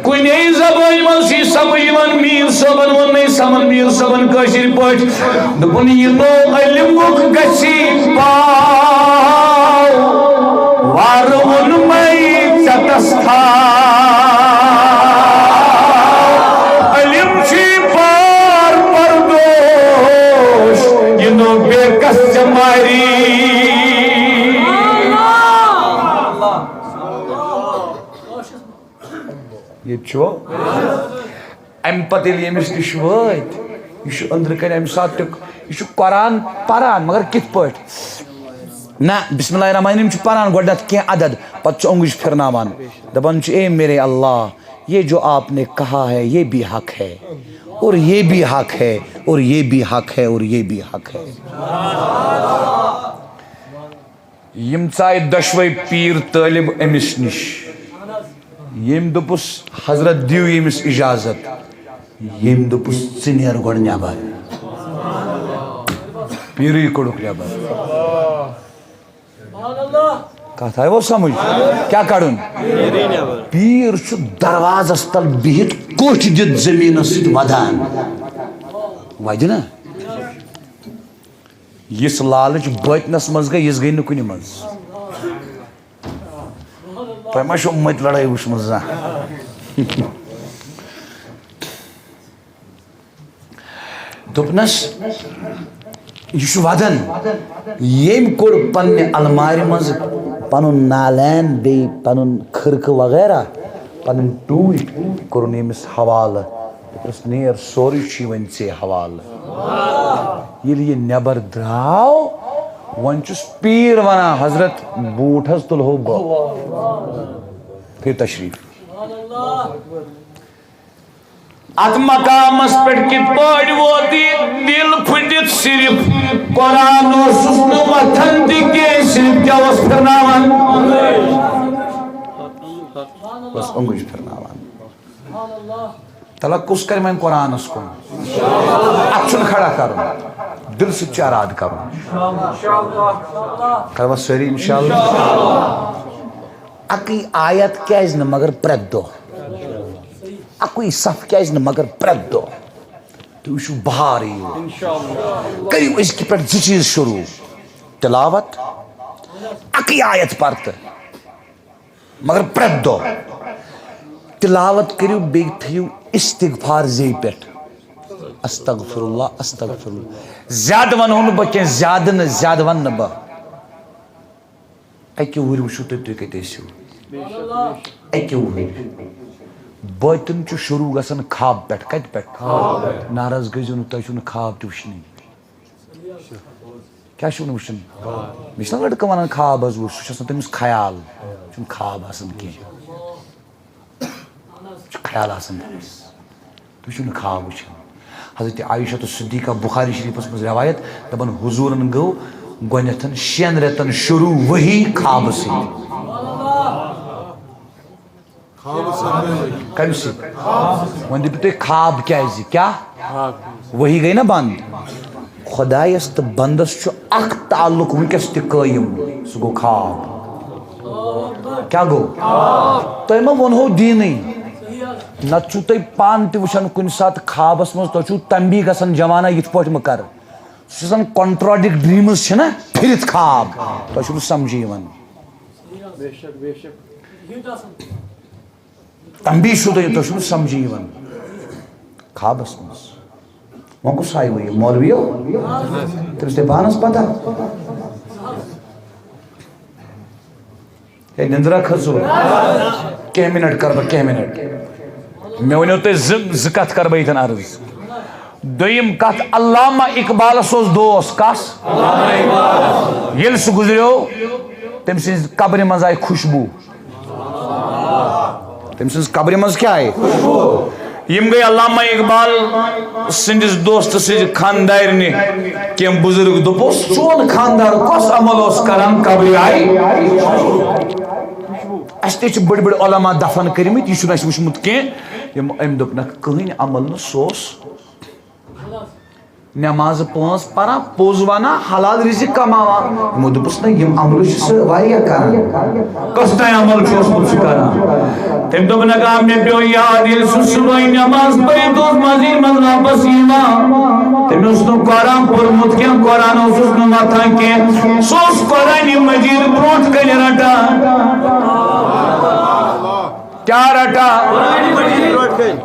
کُنے زبٲنۍ منٛز چھُے سمجھ یِوان۔ میٖر صٲبن ووٚن نے سمن، میٖر صٲبن کٲشِر پٲٹھۍ دوٚپُن، یہِ نوٚو علمُک گژھی پاو، وارٕ ووٚنمَے ژےٚ تس تھاو۔ علم چھُے پار پردوش، یہِ نوٚو بے کس ژےٚ ماری۔ ییٚتہِ چھُ اَمہِ پتہٕ ییٚلہِ ییٚمِس نِش وٲتۍ، یہِ چھُ أنٛدرٕ کنہِ اَمہِ ساتہٕ تہِ، یہِ چھُ قرآن پران، مگر کِتھ پٲٹھۍ؟ نہ، بسم اللہ الرحمن الرحیم چھُ پران گۄڈٕنٮ۪تھ کینٛہہ عدد، پتہٕ چھُ اوٚنٛگُج پھِرناوان، دپان چھُ، اے میرے اللہ، یہ جو آپ نے کہا ہے، یہ بھی حق ہے، اور یہ بھی حق ہے، اور یہ بھی حق ہے، اور یہ بھی حق ہے۔ یِم ژایہِ دۄشوے پیٖر طٲلب أمِس نِش۔ ییٚمۍ دوٚپُس، "حضرت، دِیِو ییٚمِس اجازت۔" ییٚمۍ دوٚپُس، "ژٕ نیر گۄڈٕ نٮ۪بر۔" پیٖرٕے کوٚڑُکھ نٮ۪بر۔ کتھ آیہِ وۄنۍ سمجھ؟ کیٛاہ کڑُن؟ پیٖر چھُ دروازس تل بِہِتھ کوٚٹھۍ دِتھ زٔمیٖنس سۭتۍ ودان۔ وَدِ نا؟ یِژھ لالٕچ بٲطنس منٛز گٔے، یِژھ گٔے نہٕ کُنہِ منٛز۔ تۄہہِ ما چھو مٔتۍ لڑٲے وٕچھمٕژ زانٛہہ؟ دوٚپنس، یہِ چھُ ودان۔ ییٚمۍ کوٚڑ پننہِ المارِ منٛز پنُن نالین، بیٚیہِ پنُن خرقہٕ وغیرہ، پنٕنۍ ٹوٗپۍ، کوٚرُن ییٚمِس حوالہٕ۔ دوٚپنس، "نیر، سورُے چھُے وۄنۍ ژےٚ حوالہٕ۔" ییٚلہِ یہِ نٮ۪بر درٛاو، وۄنۍ چھُس پیٖر ونان، "حضرت، بوٗٹھ حظ تُلہو بہٕ۔" تھٲیِو تشریٖف۔ اتھ مقامس پٮ۪ٹھ کِتھ پٲٹھۍ ووت یہِ دِل پھُٹِتھ؟ صرف قرآن اوسُس نہٕ وۄتھان تہِ کینٛہہ، صرف کیٛاہ اوس پھِرناوان؟ بس اوٚنٛگُج پھِرناوان۔ تلہ کُس کرِ وۄنۍ قرآنس کُن؟ اتھ چھُنہٕ کھڑا کرُن، دِلہٕ سۭتۍ چھُ ارادٕ کرُن۔ کروا سٲری انشاءاللہ؟ اکٕے آیت کیازِ نہٕ مگر پرٛٮ۪تھ دۄہ؟ اکُے صف کیازِ نہٕ مگر پرٛٮ۪تھ دۄہ؟ تُہۍ وٕچھِو بہار یِیِو۔ کٔرِو أزکہِ پٮ۪ٹھ زٕ چیٖز شروٗع، تلاوت، اکٕے آیت پرتہٕ۔ مگر پرٛٮ۪تھ دۄہ تلاوت کٔرِو، بیٚیہِ تھٲیِو استغفار زیٚیہِ پٮ۪ٹھ۔ استغفر اللہ، استغفر اللہ۔ زیادٕ ونہو نہٕ بہٕ کینٛہہ، زیادٕ نہٕ، زیادٕ ونہٕ نہٕ بہٕ۔ اکہِ وُہٕرۍ وٕچھِو تُہۍ، تُہۍ کتہِ ٲسِو۔ اکہِ وُہٕرۍ۔ بٲطن چھُ شروٗع گژھان خواب پٮ۪ٹھ۔ کتہِ پٮ۪ٹھ؟ ناراض گٔژھۍزیو نہٕ، تۄہہِ چھُو نہٕ خواب تہِ وٕچھنٕے۔ کیٛاہ چھُو نہٕ وٕچھُن؟ مےٚ چھُنہ لٔڑکہٕ وَنان خواب حظ وٕچھ، سُہ چھُ آسان تٔمِس خیال، چھُنہٕ خواب آسان کینٛہہ۔ چھُ خیال آسان تٔمِس۔ تُہۍ چھِو نہٕ خواب وٕچھان۔ حضرت عائشہ تہٕ صدیقہ، بخاری شریفس منٛز روایت، دَپان حضوٗرن گوٚو گۄڈٕنٮ۪تھن شٮ۪ن رٮ۪تن شروٗع وحی خوابہٕ سۭتۍ۔ کمہِ سۭتۍ؟ وۄنۍ دٔپِو تُہۍ خواب کیٛازِ؟ کیٛاہ؟ وحی گٔے نا بنٛد۔ خۄدایس تہٕ بندس چھُ اکھ تعلق وٕنکیٚس تہِ قٲیِم، سُہ گوٚو خواب۔ کیٛاہ گوٚو؟ تۄہہِ ما ووٚنہو دیٖنٕے؟ نتہٕ چھُو تُہۍ پانہٕ تہِ وٕچھان کُنہِ ساتہٕ خوابس منٛز، تۄہہِ چھُو تنبیہ گژھان، "جوانا، یِتھ پٲٹھۍ مہٕ کر۔" سُہ چھُ آسان contradict dreams، چھِنہ پھِرِتھ خواب، تۄہہِ چھُو نہٕ سمجھی یِوان۔ تنبیہ چھُو تۄہہِ، تۄہہِ چھُو نہٕ سمجھی یِوان خوابس منٛز۔ وۄنۍ کُس ہاوِ وۄنۍ یہِ؟ مولوی یو؟ تٔمِس تۄہہِ پانس پتہ۔ ہے، نندرا کھٔژوٕ؟ کینٛہہ منٹ کر بہٕ، کینٛہہ منٹ۔ مےٚ ؤنِو تُہۍ زٕ، زٕ کتھ کر بہٕ ییٚتٮ۪ن عرض۔ دوٚیِم کتھ، علامہ اقبالس اوس دوس، کس؟ ییٚلہِ سُہ گُزریو، تٔمۍ سٕنٛزِ قبرِ منٛز آیہِ خوشبوٗ۔ تٔمۍ سٕنٛز قبرِ منٛز کیٛاہ آیہِ؟ یِم گٔے علامہ اقبال سٕنٛدِس دوستہٕ سٕنٛزِ خاندارنہِ۔ کینٛہہ بُزرگ دوٚپُس، "چون خاندار کۄس عمل اوس کران قبرِ آیہِ؟" اَسہِ تہِ چھِ بٔڑۍ بٔڑۍ علماء دفن کٔرمٕتۍ، یہِ چھُنہٕ اَسہِ وٕچھمُت کینٛہہ۔ یِم، أمۍ دوٚپ نہ، کٕہٕنۍ عمل نہٕ، سُہ اوس نمازٕ پانٛژھ پران، پوٚز ونان، حلال رزق کماوان۔ یِمو دوٚپُس، نہ، یِم عملہٕ چھِ سُہ واریاہ کران۔ کۄس تام عمل چھُ اوسمُت سُہ کران؟ تٔمۍ دوٚپ، نہ گا، مےٚ پیوٚو یاد، ییٚلہِ سُہ صبحٲے نماز پٔرِتھ اوس مسجد منٛز واپس یِوان، تٔمۍ اوس نہٕ قرآن پوٚرمُت کینٛہہ، قرآن اوسُس نہٕ وۄتھان کینٛہہ۔ سُہ اوس قرآنِ مجید برونٛٹھ کنہِ رٹان۔ کیٛاہ رٹان؟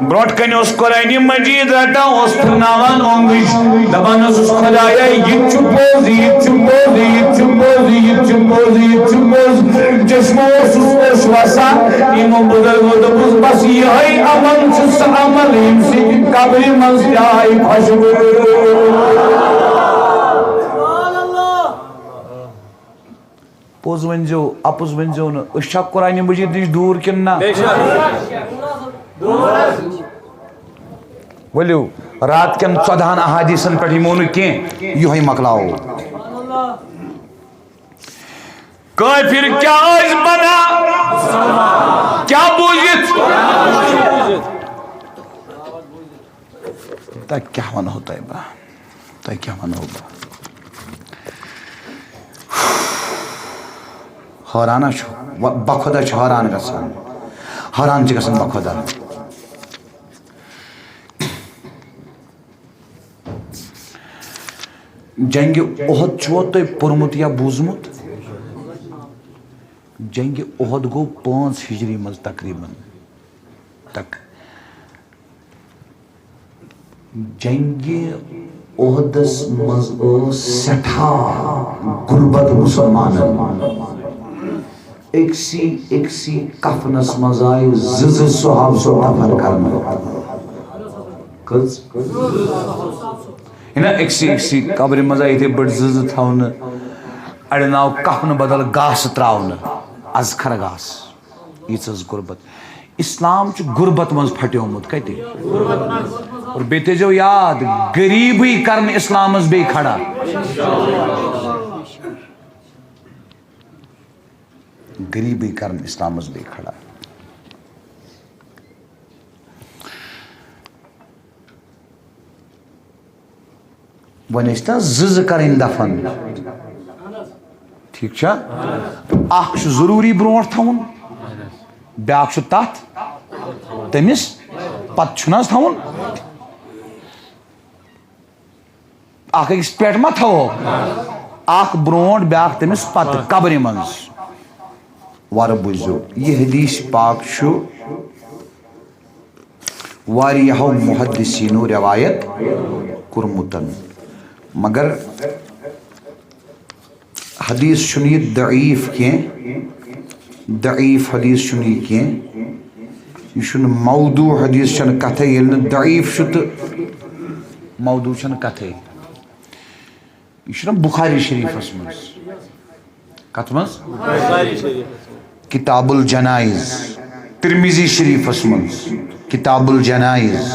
برونٛٹھ کنہِ اوس قرآنِ مجید رٹان، اوس پھرناوان اونگج، دپان اوسُس، "خدایا، یہِ تہِ چھُ پوٚز، یہِ تہِ چھُ پوٚز، یہِ تہِ چھُ پوٚز، یہِ تہِ چھُ پوٚز، یہِ تہِ چھُ پوٚز۔" چشمہٕ اوسُس اوٚش وسان، یِمو بُزرگو دوٚپُس، "بس یِہوٚے عمل چھُ سُہ عمل، ییٚمہِ سۭتۍ قبرِ منٛز تہِ آیہِ خوشبو۔" پوٚز ؤنۍزیو، اَپُز ؤنۍزیو نہٕ۔ أسۍ چھا قرآنِ مجید نِش دوٗر کِنہٕ نہ؟ ؤلِو، رات کٮ۪ن ژۄدہَن احادیثن پٮ۪ٹھ یِمو نہٕ کینٛہہ، یِہوٚے مۄکلاوو۔ کٲفِر کیٛاہ ٲسۍ بنان؟ کیٛاہ بوٗزِتھ؟ تۄہہِ کیٛاہ وَنہو تۄہہِ بہٕ؟ تۄہہِ کیٛاہ وَنہو بہٕ؟ حٲران ہا چھُ، و-، بخۄدا چھُ حٲران گژھان۔ حٲران چھِ گژھان بخۄدا۔ جنگِ احد چھُوا تۄہہِ پوٚرمُت یا بوٗزمُت؟ جنگِ احد گوٚو پانٛژھ ہجری منٛز تقریباً۔ تق-، جنگِ احدس منٛز ٲس سٮ۪ٹھاہ غربت مُسلمانن۔ أکسٕے أکسٕے کفنس منٛز آیہِ زٕ زٕ صحابہٕ سُنٛد دفن کرنہٕ۔ کٔژ؟ ہے نہ، أکسٕے أکسٕے قبرِ منٛز آیہِ یِتھَے پٲٹھۍ زٕ زٕ تھاونہٕ۔ اَڑٮ۪ن آو کفنہٕ بدل گاسہٕ ترٛاونہٕ، اذخر گاسہٕ۔ ییٖژ ٲس غربت۔ اسلام چھُ غربت منٛز پھٹیومُت۔ کتہِ؟ اور بیٚیہِ تھٲیزیو یاد، غریٖبٕے کرن اسلامس بیٚیہِ کھڑا۔ غریٖبٕے کرن اسلامس بیٚیہِ کھڑا۔ وۄنۍ ٲسۍ تَس زٕ زٕ کَرٕنۍ دَفَن۔ ٹھیٖک چھا؟ اَکھ چھُ ضروٗری برونٛٹھ تھاوُن، بیٛاکھ چھُ تَتھ تٔمِس پَتہٕ چھُنہٕ حظ تھاوُن؟ اَکھ أکِس پٮ۪ٹھ ما تھاوو؟ اَکھ برونٛٹھ، بیٛاکھ تٔمِس پَتہٕ، قبرِ منٛز۔ وَرٕ بوٗزِو، یہِ حدیث پاک چھُ واریاہو محدثینو روایت کوٚرمُت، مگر حدیث چھُنہٕ یہِ ضعیف کینٛہہ، ضعیف حدیث چھُنہٕ یہِ کینٛہہ، یہِ چھُنہٕ موضوع حدیث، چھَنہٕ کَتھَے، ییٚلہِ نہٕ ضعیف چھُ تہٕ موضوع چھَنہٕ کَتھَے۔ یہِ چھُنہ بخاری شریفس منٛز۔ کتھ منٛز؟ بخاری شریفس منٛز۔ کتاب الجنائز، ترمذی شریفس منٛز، کتاب الجنائز،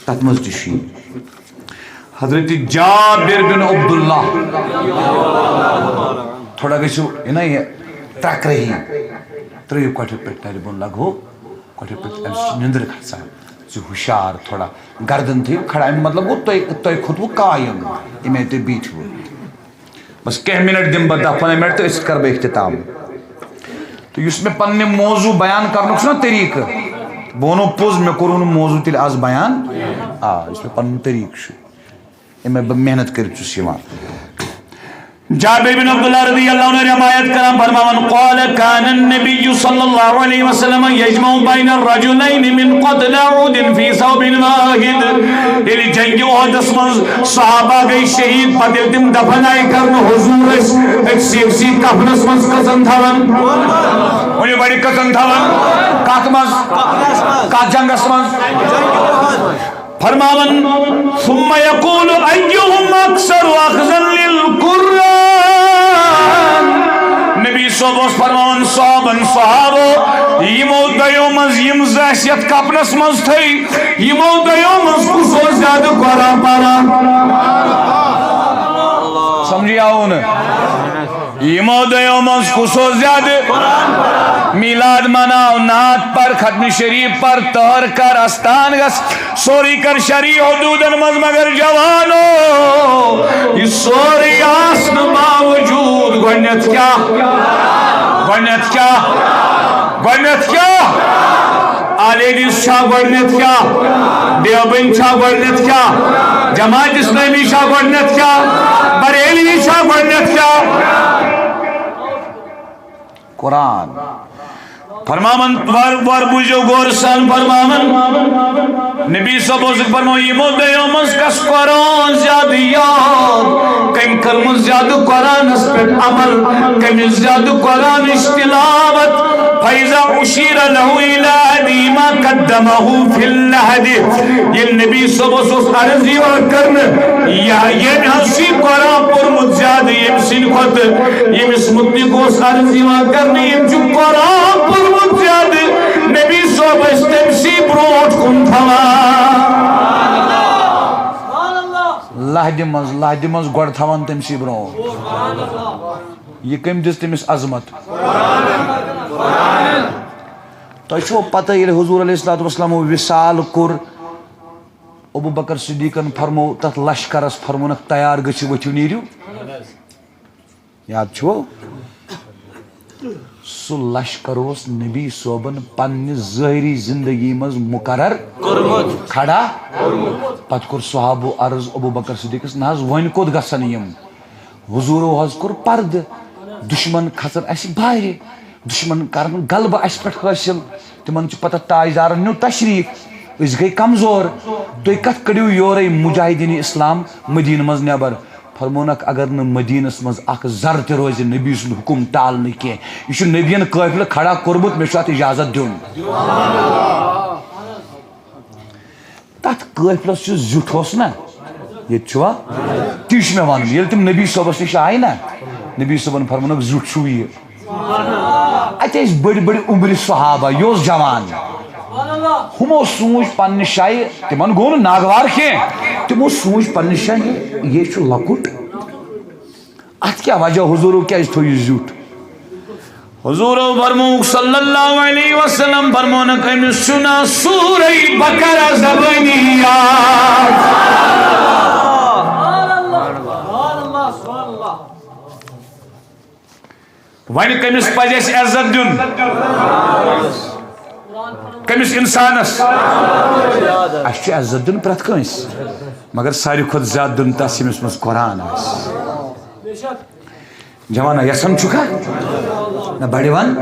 تتھ منٛز تہِ چھُ یہِ۔ حضرت جابر بن عبداللہ، تھوڑا گژھِو، یہِ نا یہِ ترٛکھ رہی، ترٛٲیِو کۄٹھِ پٮ۪ٹھ نرِ بۄن لگہو۔ کۄٹھِ پٮ۪ٹھ أمِس چھِ نِندٕر کھسان۔ ژٕ ہُشار تھوڑا، گردن تھٲیِو کھڑا۔ اَمیُک مطلب گوٚو تۄہہِ، تۄہہِ کھوٚتوُ قایم، اَمہِ آیہِ تُہۍ بِہِتھ چھِو۔ بس کینٛہہ منٹ دِمہٕ بہٕ، دَہ پنٛداہ منٹ، تہٕ أسۍ کرٕ بہٕ اختتام۔ تہٕ یُس مےٚ پننہِ موضوع بیان کرنُک چھُنہ طریٖقہٕ، بہٕ وَنو پوٚز، مےٚ کوٚروُ نہٕ موضوع تیٚلہِ آز بیان۔ آ، یُس مےٚ پنُن طریٖقہٕ چھُ، ییٚمہِ آیہِ بہٕ محنت کٔرِتھ چھُس یِوان۔ جابر بن عبداللہ رضی اللہ عنہ روایت کران فرماوان، قال كان النبي صلى الله عليه وسلم يجمع بين الرجلين من قتلى أحد في ثوب واحد۔ ییٚلہِ جنگِ احدس منٛز صحابہ گٔے شہید، پتہٕ ییٚلہِ تِم دفن آیہِ کرنہٕ، حضور ٲسۍ أکسٕے أکسٕے کفنس منٛز کٔژن تھاوان؟ ؤنِو گۄڈٕ، کٔژن تھاوان؟ کتھ منٛز؟ کتھ جنگس منٛز؟ فرماوان، ثم يقول أيهم أكثر أخذا للقرآن۔ نبی صٲب اوس فرماوان صحابن، صحابو، یِمو دۄیو منٛز یِم زٕ اَسہِ یَتھ کفنس منٛز تھٲے، یِمو دۄیو منٛز کُس اوس زیادٕ قرآن پران؟ سمجھی آو نہٕ؟ یِمو دۄیو منٛز کُس اوس زیادٕ؟ میلاد مناو، نعت پر، ختم شریف پر، تہر کر، استان گژھ، سورُے کر شرعی حدوٗدن منٛز، مگر جوانو، یہِ سورُے آسنہٕ باوجوٗد گۄڈٕنٮ۪تھ کیٛاہ؟ گۄڈٕنٮ۪تھ کیٛاہ؟ گۄڈٕنٮ۪تھ کیٛاہ؟ اہل حدیث چھا گۄڈٕنٮ۪تھ کیٛاہ؟ دیوبند چھا گۄڈٕنٮ۪تھ کیٛاہ؟ جماعت اسلامی چھا گۄڈٕنٮ۪تھ کیٛاہ؟ بریلوی چھا گۄڈٕنٮ۪تھ کیٛاہ؟ قرآن۔ فرماوان، وار وار بوٗزِو غور سان فرماوان۔ نبی صٲب اوس فرماوان، یِمو دۄیو منٛز کس قرآن زیادٕ یاد؟ کٔمۍ کٔرمٕژ زیادٕ قرآنس پٮ۪ٹھ عمل؟ کٔمِس زیادٕ قرآنٕچ تلاوت؟ فإذا أشير له إلى أحد ما قدمه في اللحد۔ ییٚلہِ نبی صٲبس اوس عرض یِوان کرنہٕ، یا ییٚمۍ حظ چھُ یہِ قرآن پوٚرمُت زیادٕ ییٚمہِ سٕنٛدِ کھۄتہٕ، ییٚمِس مُتعلِق اوس عرض یِوان کرنہٕ، ییٚمۍ چھُ قرآن پوٚرمُت زیادٕ، نبی صٲب ٲسۍ تٔمۍ سٕے برونٛٹھ کُن تھاوان۔ لحدِ منٛز، لحدِ منٛز گۄڈٕ تھاوان تٔمۍ سٕے برونٛٹھ۔ یہِ کٔمۍ دِژ تٔمِس عظمت؟ تۄہہِ چھُوا پتہ، ییٚلہِ حضور علیہ الصلوۃ والسلامو وصال کوٚر، ابو بکر صدیقن فرموو تتھ لشکرس، فرمونکھ، تیار گٔژھِو، ؤتھِو، نیٖرِو۔ یاد چھُوا؟ سُہ لشکر اوس نبی صٲبن پننہِ ظٲہری زندگی منٛز مقرر کوٚرمُت۔ کھڑا۔ پتہٕ کوٚر صحابو عرض ابو بکر صدیقس، نہ حظ، وۄنۍ کوٚت گژھن یِم؟ حضورو حظ کوٚر پردٕ، دشمن کھژن اسہِ بارِ، دشمن کرن غلبہٕ اسہِ پٮ۪ٹھ حٲصِل، تِمن چھُ پتہ تاجدارن نیوٗ تشریف، أسۍ گٔے کمزور، تُہۍ کتھ کٔڑِو یورے مجاہدین اسلام مدینہ منٛز نٮ۪بر؟ فرمونکھ، اگر نہٕ مدینس منٛز اکھ ذرٕ تہِ روزِ نبی سُنٛد حکم ٹالنہٕ کینٛہہ، یہِ چھُ نبین قٲفلہٕ کھڑا کوٚرمُت، مےٚ چھُ اتھ اجازت دیُن۔ تتھ قٲفلس یُس زیُٹھ اوس نا، ییٚتہِ چھُوا؟ تی چھُ مےٚ ونُن، ییٚلہِ تِم نبی صٲبس نِش آیہِ نا، نبی صٲبن فرمونکھ، زیُٹھ چھُو یہِ۔ اتہِ ٲسۍ بٔڑۍ بٔڑۍ عمرِ صحابہ، یہِ اوس جوان۔ ہُمو سوٗنچ پننہِ شایہِ، تِمن گوٚو نہٕ ناگوار کینٛہہ، تِمو سوٗنچ پننہِ شایہِ، یہِ چھُ لۄکُٹ۔ اتھ کیٛاہ وجہ؟ حضوٗرو کیٛازِ تھوٚو یہِ زیُٹھ؟ حضوٗرو فرمووُکھ صلی اللہ علیہ وسلم، فرمونکھ، أمِس چھُنہ سورہ بقرہ زبٲنی یاد۔ وۄنۍ کٔمِس پزِ اَسہِ عزت دیُن؟ کٔمِس اِنسانس؟ اَسہِ چھُ عزت دیُن پرٛٮ۪تھ کٲنٛسہِ، مگر ساروی کھۄتہٕ زیادٕ دیُن تس، ییٚمِس منٛز قرآن آسہِ۔ جوانا، یژھان چھُکھا؟ نہ، بڑِ ون۔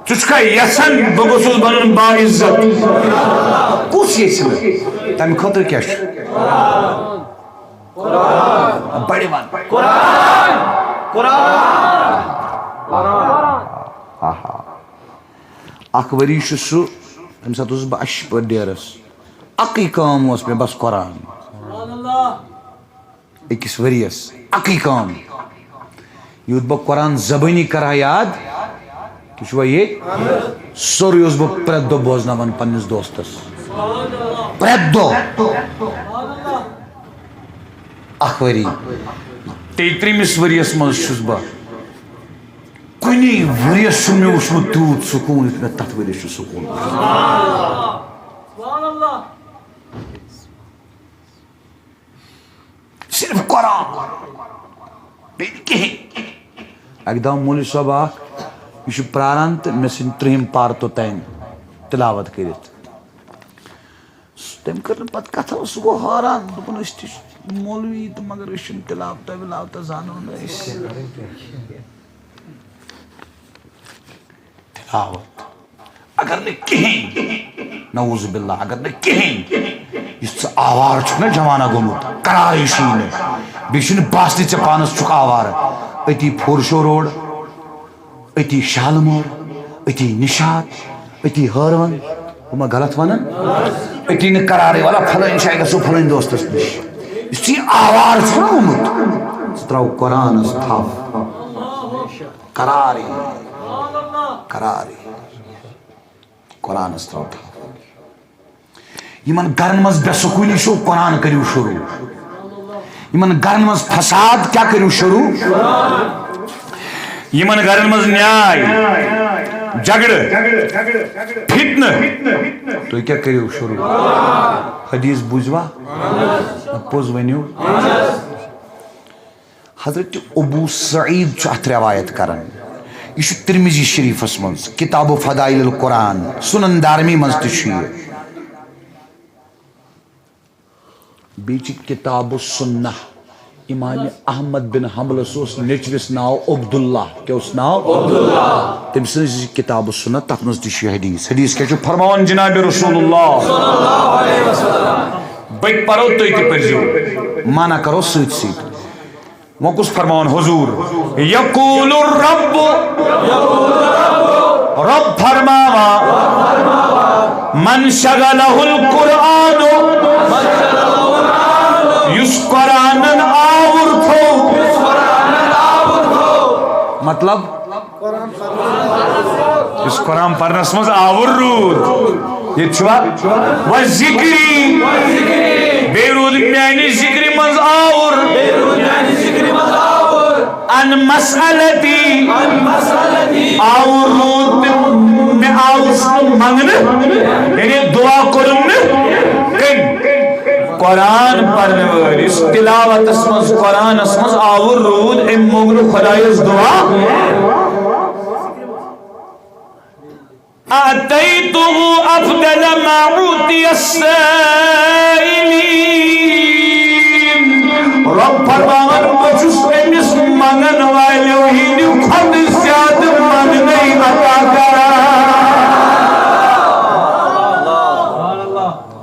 ژٕ چھُکھا یژھان بہٕ گوٚژھُس بنُن باعزت؟ کُس یژھِ نہٕ؟ تمہِ خٲطرٕ کیٛاہ چھُ؟ بڑِ ون۔ آہا۔ اکھ ؤری چھُ سُہ، تمہِ ساتہٕ اوسُس بہٕ اَشہِ پٲٹھۍ ڈیرس۔ اَکٕے کٲم اوس مےٚ، بس قرآن۔ أکِس ؤرِیَس اَکٕے کٲم۔ یوٗت بہٕ قرآن زبٲنی کرٕ ہا یاد، تُہۍ چھِوا ییٚتہِ؟ سورُے اوسُس بہٕ پرٛٮ۪تھ دۄہ بوزناوان پنٛنِس دوستَس۔ پرٛٮ۪تھ دۄہ۔ اَکھ ؤری۔ تیٚیہِ ترٛیٚیِمِس ؤرِیَس منٛز چھُس بہٕ، کُنی ؤرِیَس چھُنہٕ مےٚ وُچھمُت تیوٗت سکوٗن یُتھ مےٚ تَتھ ؤرِیَس چھُ سکوٗن وُچھمُت۔ صرف قرآن، بیٚیہِ نہٕ کِہیٖنۍ۔ اَکہِ دۄہ مولوی صٲب اَکھ، یہِ چھُ پرٛاران تہٕ مےٚ ژھٕنۍ ترٛہِم پارٕ توٚتام تِلاوت کٔرِتھ۔ تٔمۍ کٔر نہٕ پَتہٕ کَتھا، سُہ گوٚو حٲران، دوٚپُن، "أسۍ تہِ چھِ مولوی تہٕ مگر أسۍ چھِنہٕ تِلاوتہ وِلاوتہ زانو نہٕ أسۍ۔" تِلاوت۔ اگر نہٕ کِہیٖنۍ، نعوذ باللہ، اگر نہٕ کِہیٖنۍ، یُس ژٕ آوار چھُکھ نہ جوانہ گوٚمُت، قرارٕے چھُے نہٕ، بیٚیہِ چھُنہٕ باسنٕے ژےٚ پانَس چھُکھ آوارٕ۔ أتی فور شو روڈ، أتی شالمور، أتی نِشاط، أتی ہٲروَن، بہٕ ما غلط وَنان؟ أتی نہٕ قرارٕے، وَلہ پھلٲنۍ جایہِ گژھو پھلٲنۍ دوستَس نِش۔ یُس ژٕ یہِ آوار چھُکھ نہ گوٚمُت، ژٕ ترٛاو قرآنَس تھَپھ۔ قرارٕے، قرارٕے۔ قرآنس ترٛاو تھپھ۔ یِمن گرن منٛز بے سکوٗنی چھو، قرآن کٔرِو شروٗع۔ یِمن گرن منٛز فساد، کیٛاہ کٔرِو شروٗع؟ یِمن گرن منٛز نیاے، جھگڑٕ، فتنہٕ، تُہۍ کیٛاہ کٔرِو شروٗع؟ حدیث بوٗزوا؟ پوٚز ؤنِو۔ حضرت ابو سعید چھُ اتھ روایت کران۔ یہِ چھُ ترمذی شریفس منٛز، کتاب فضائل القرآن، سنن دارمی منٛز تہِ چھُ یہِ۔ بیٚیہِ چھِ کتاب السنہ، امام احمد بن حنبلس اوس نیٚچوِس ناو عبداللہ۔ کیٛاہ اوس ناو؟ عبداللہ۔ تٔمۍ سٕنٛز یہِ کتاب السنہ، تتھ منٛز تہِ چھُ یہِ حدیث۔ حدیث کیٛاہ چھُ فرماوان جناب رسول اللہ؟ بہٕ تہِ پرو، تُہۍ تہِ پٔرزیو۔ معنہ کرو سۭتۍ سۭتۍ۔ وۄنۍ کُس فرماوان حضور؟ یقول الرب، رب فرماوان، من شغلہ القرآن، یُس قرآنن آوُر تھوو۔ مطلب، یُس قرآن پرنس منٛز آوُر روٗد، ییٚتہِ چھُوا؟ و ذکری، بیٚیہِ روٗد میانہِ ذکرِ منٛز آوُر۔ ان مسألتی، آوُر روٗد تہٕ مےٚ آوُس نہٕ منٛگنہٕ، یعنی دعا کوٚرُم نہٕ کٔمۍ؟ قرآن پرنہٕ وٲلۍ، یُس تلاوتس منٛز، قرآنس منٛز آوُر روٗد، أمۍ موٚنگ نہٕ خۄدایس دعا۔ أعطيته أفضل ما أعطي السائلين۔ رب فرماوان، بہٕ چھُس أمِس منٛگن والیو ہِنٛدِ کھۄتہٕ زیادٕ منٛگنے عطا کران۔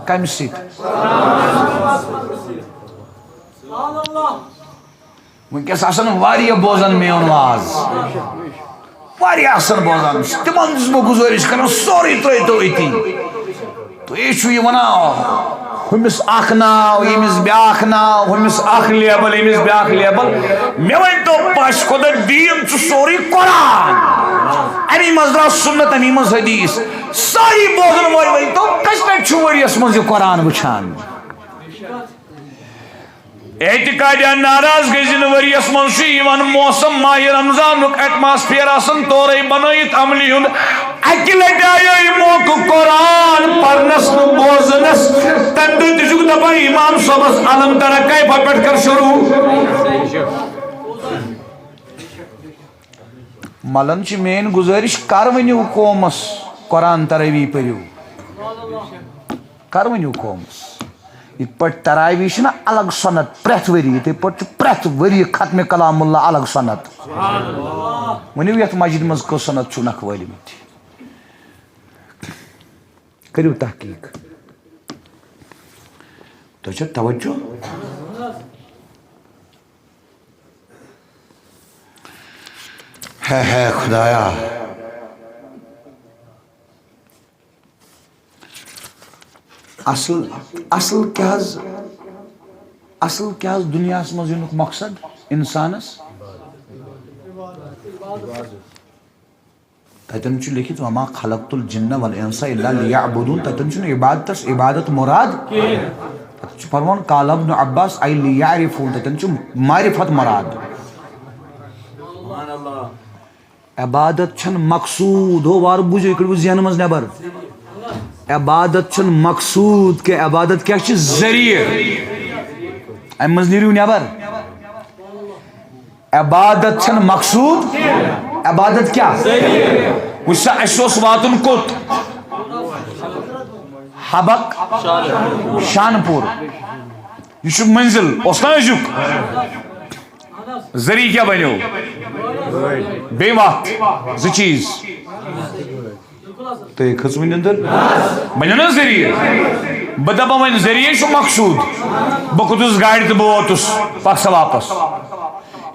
کمہِ سۭتۍ؟ وٕنکیٚس آسن واریاہ بوزان میون واز، واریاہ آسن بوزان، تِمن چھُس بہٕ گُزٲرِش کران، سورُے ترٲیتو أتی۔ تُہۍ چھِو یہِ وَنان، ہُمِس اکھ ناو، ییٚمِس بیٛاکھ ناو، ہُمِس اکھ لیبل، ییٚمِس بیٛاکھ لیبل۔ مےٚ ؤنۍتو پش خۄدا، دیٖن چھُ سورُے قرآن، اَمی منٛز درٛاو سُنت، اَمی منٛز حدیث۔ سٲری بوزن وٲلۍ ؤنۍتو، کٔژِ لٹہِ چھُ ؤریَس منٛز یہِ قرآن وٕچھان؟ اعتقادیہ ناراض گٔے زِ نہٕ ؤریَس منٛز چھُ یِوان موسم ماہِ رمضانُک، ایٹماسفیئر آسان تورے بنٲیِتھ عملی ہُنٛد۔ اَکہِ لٹہِ آیے موقعہٕ قرآن پرنس تہٕ بوزنس، تَمہِ دۄہ تہِ چھُکھ دپان امام صٲبس علم ترا کیفہ پٮ۪ٹھ کر شروع۔ ملن چھِ میٲنۍ گُزٲرِش، کر ؤنِو قومس قرآن تراویح پٔرِو۔ کر ؤنِو قومس۔ یِتھ پٲٹھۍ تراویح چھِنہ الگ سنت پرٛٮ۪تھ ؤری، یِتھے پٲٹھۍ چھُ پرٛٮ۪تھ ؤری ختم کلام اللہ الگ سنت۔ ؤنِو یتھ مسجد منٛز کٔژ سنت چھُو نکھٕ وٲلمٕتۍ؟ کٔرِو تحقیق۔ تۄہہِ چھا توجہ؟ ہے ہے خدایا، اصل، اصل کیٛاہ حظ، اصل کیٛاہ حظ دُنیاہس منٛز یِنُک مقصد انسانس؟ تتٮ۪ن چھُ لیکھِتھ، "وما خلقت الجن والانس الا لیعبدون"، تتٮ۪ن چھُنہٕ عبادتس، عبادت مراد۔ تتٮ۪ن چھُ فرمان، "قال ابن عباس، اے لیعرفون"، تتٮ۪ن چھُ معرفت مراد۔ عبادت چھنہٕ مقصود، ہو وارٕ بوٗزِو، یہِ کٔڑِو ذہنہٕ منٛز نٮ۪بر۔ عبادت چھنہٕ مقصود کینٛہہ، عبادت کیٛاہ چھِ؟ ذٔریعہٕ۔ امہِ منٛز نیٖرِو نٮ۪بر۔ عبادت چھنہٕ مقصود، عبادت کیٛاہ؟ وٕچھ سا، اَسہِ اوس واتُن کوٚت؟ حبک، شانپور۔ یہِ چھُ منزل، اوس نا أزیُک؟ ذٔریعہٕ کیٛاہ بنیو؟ بیٚیہِ وَتھ، زٕ چیٖز۔ تُہۍ کھٔژوٕ نِندٕر؟ بنیو نا ذٔریعہٕ؟ بہٕ دَپان وۄنۍ ذٔریعہٕ چھُ مقصوٗد۔ بہٕ کھوٚتُس گاڑِ تہٕ بہٕ ووتُس پَکھ سا واپَس۔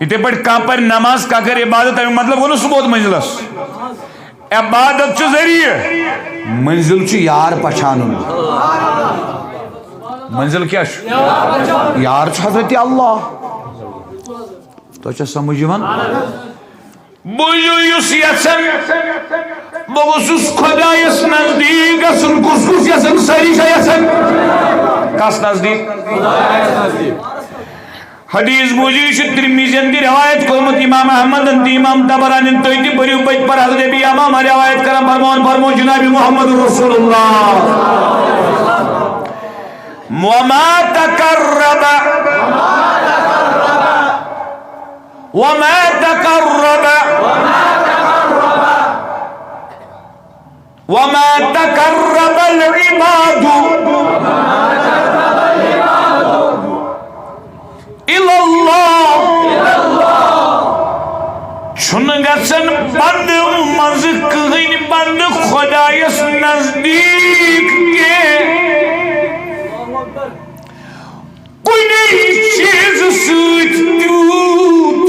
یِتھَے پٲٹھۍ کانٛہہ پَرِ نماز، کانٛہہ کَرِ عبادت، تَمیُک مطلب گوٚو نہٕ سُہ ووت منزلَس۔ عبادت چھُ ذٔریعہٕ، منزل چھُ یار پہچانُن۔ منزل کیٛاہ چھُ؟ یار چھُ حضرت اللہ۔ تۄہہِ چھا سمجھ یِوان؟ بوٗزِو، یُس یژھان، بہٕ گوٚژھُس خۄدایَس نزدیٖک گژھُن۔ کُس کُس یژھان؟ سٲری چھا یژھان؟ کَس نزدیٖک؟ حدیث بوٗزِو، یہِ چھُ ترمذین تہِ روایت کوٚرمُت، امام احمدن تہِ، امام طبرانین تہِ۔ تُہۍ تہِ پٔرِو، بہٕ تہِ پرٕ۔ حضرت ابی امامہ روایت کران، فرمان فرمو جناب محمد رسول اللہ۔ وما تقرب، وما تقرب، وما تقرب العباد إلى الله۔ چھُنہٕ گژھان بندٕ منٛزٕ کٕہٕنۍ بندٕ خۄدایَس نزدیٖک کینٛہہ۔ کُنی چیٖزٕ سۭتۍ تیوٗت،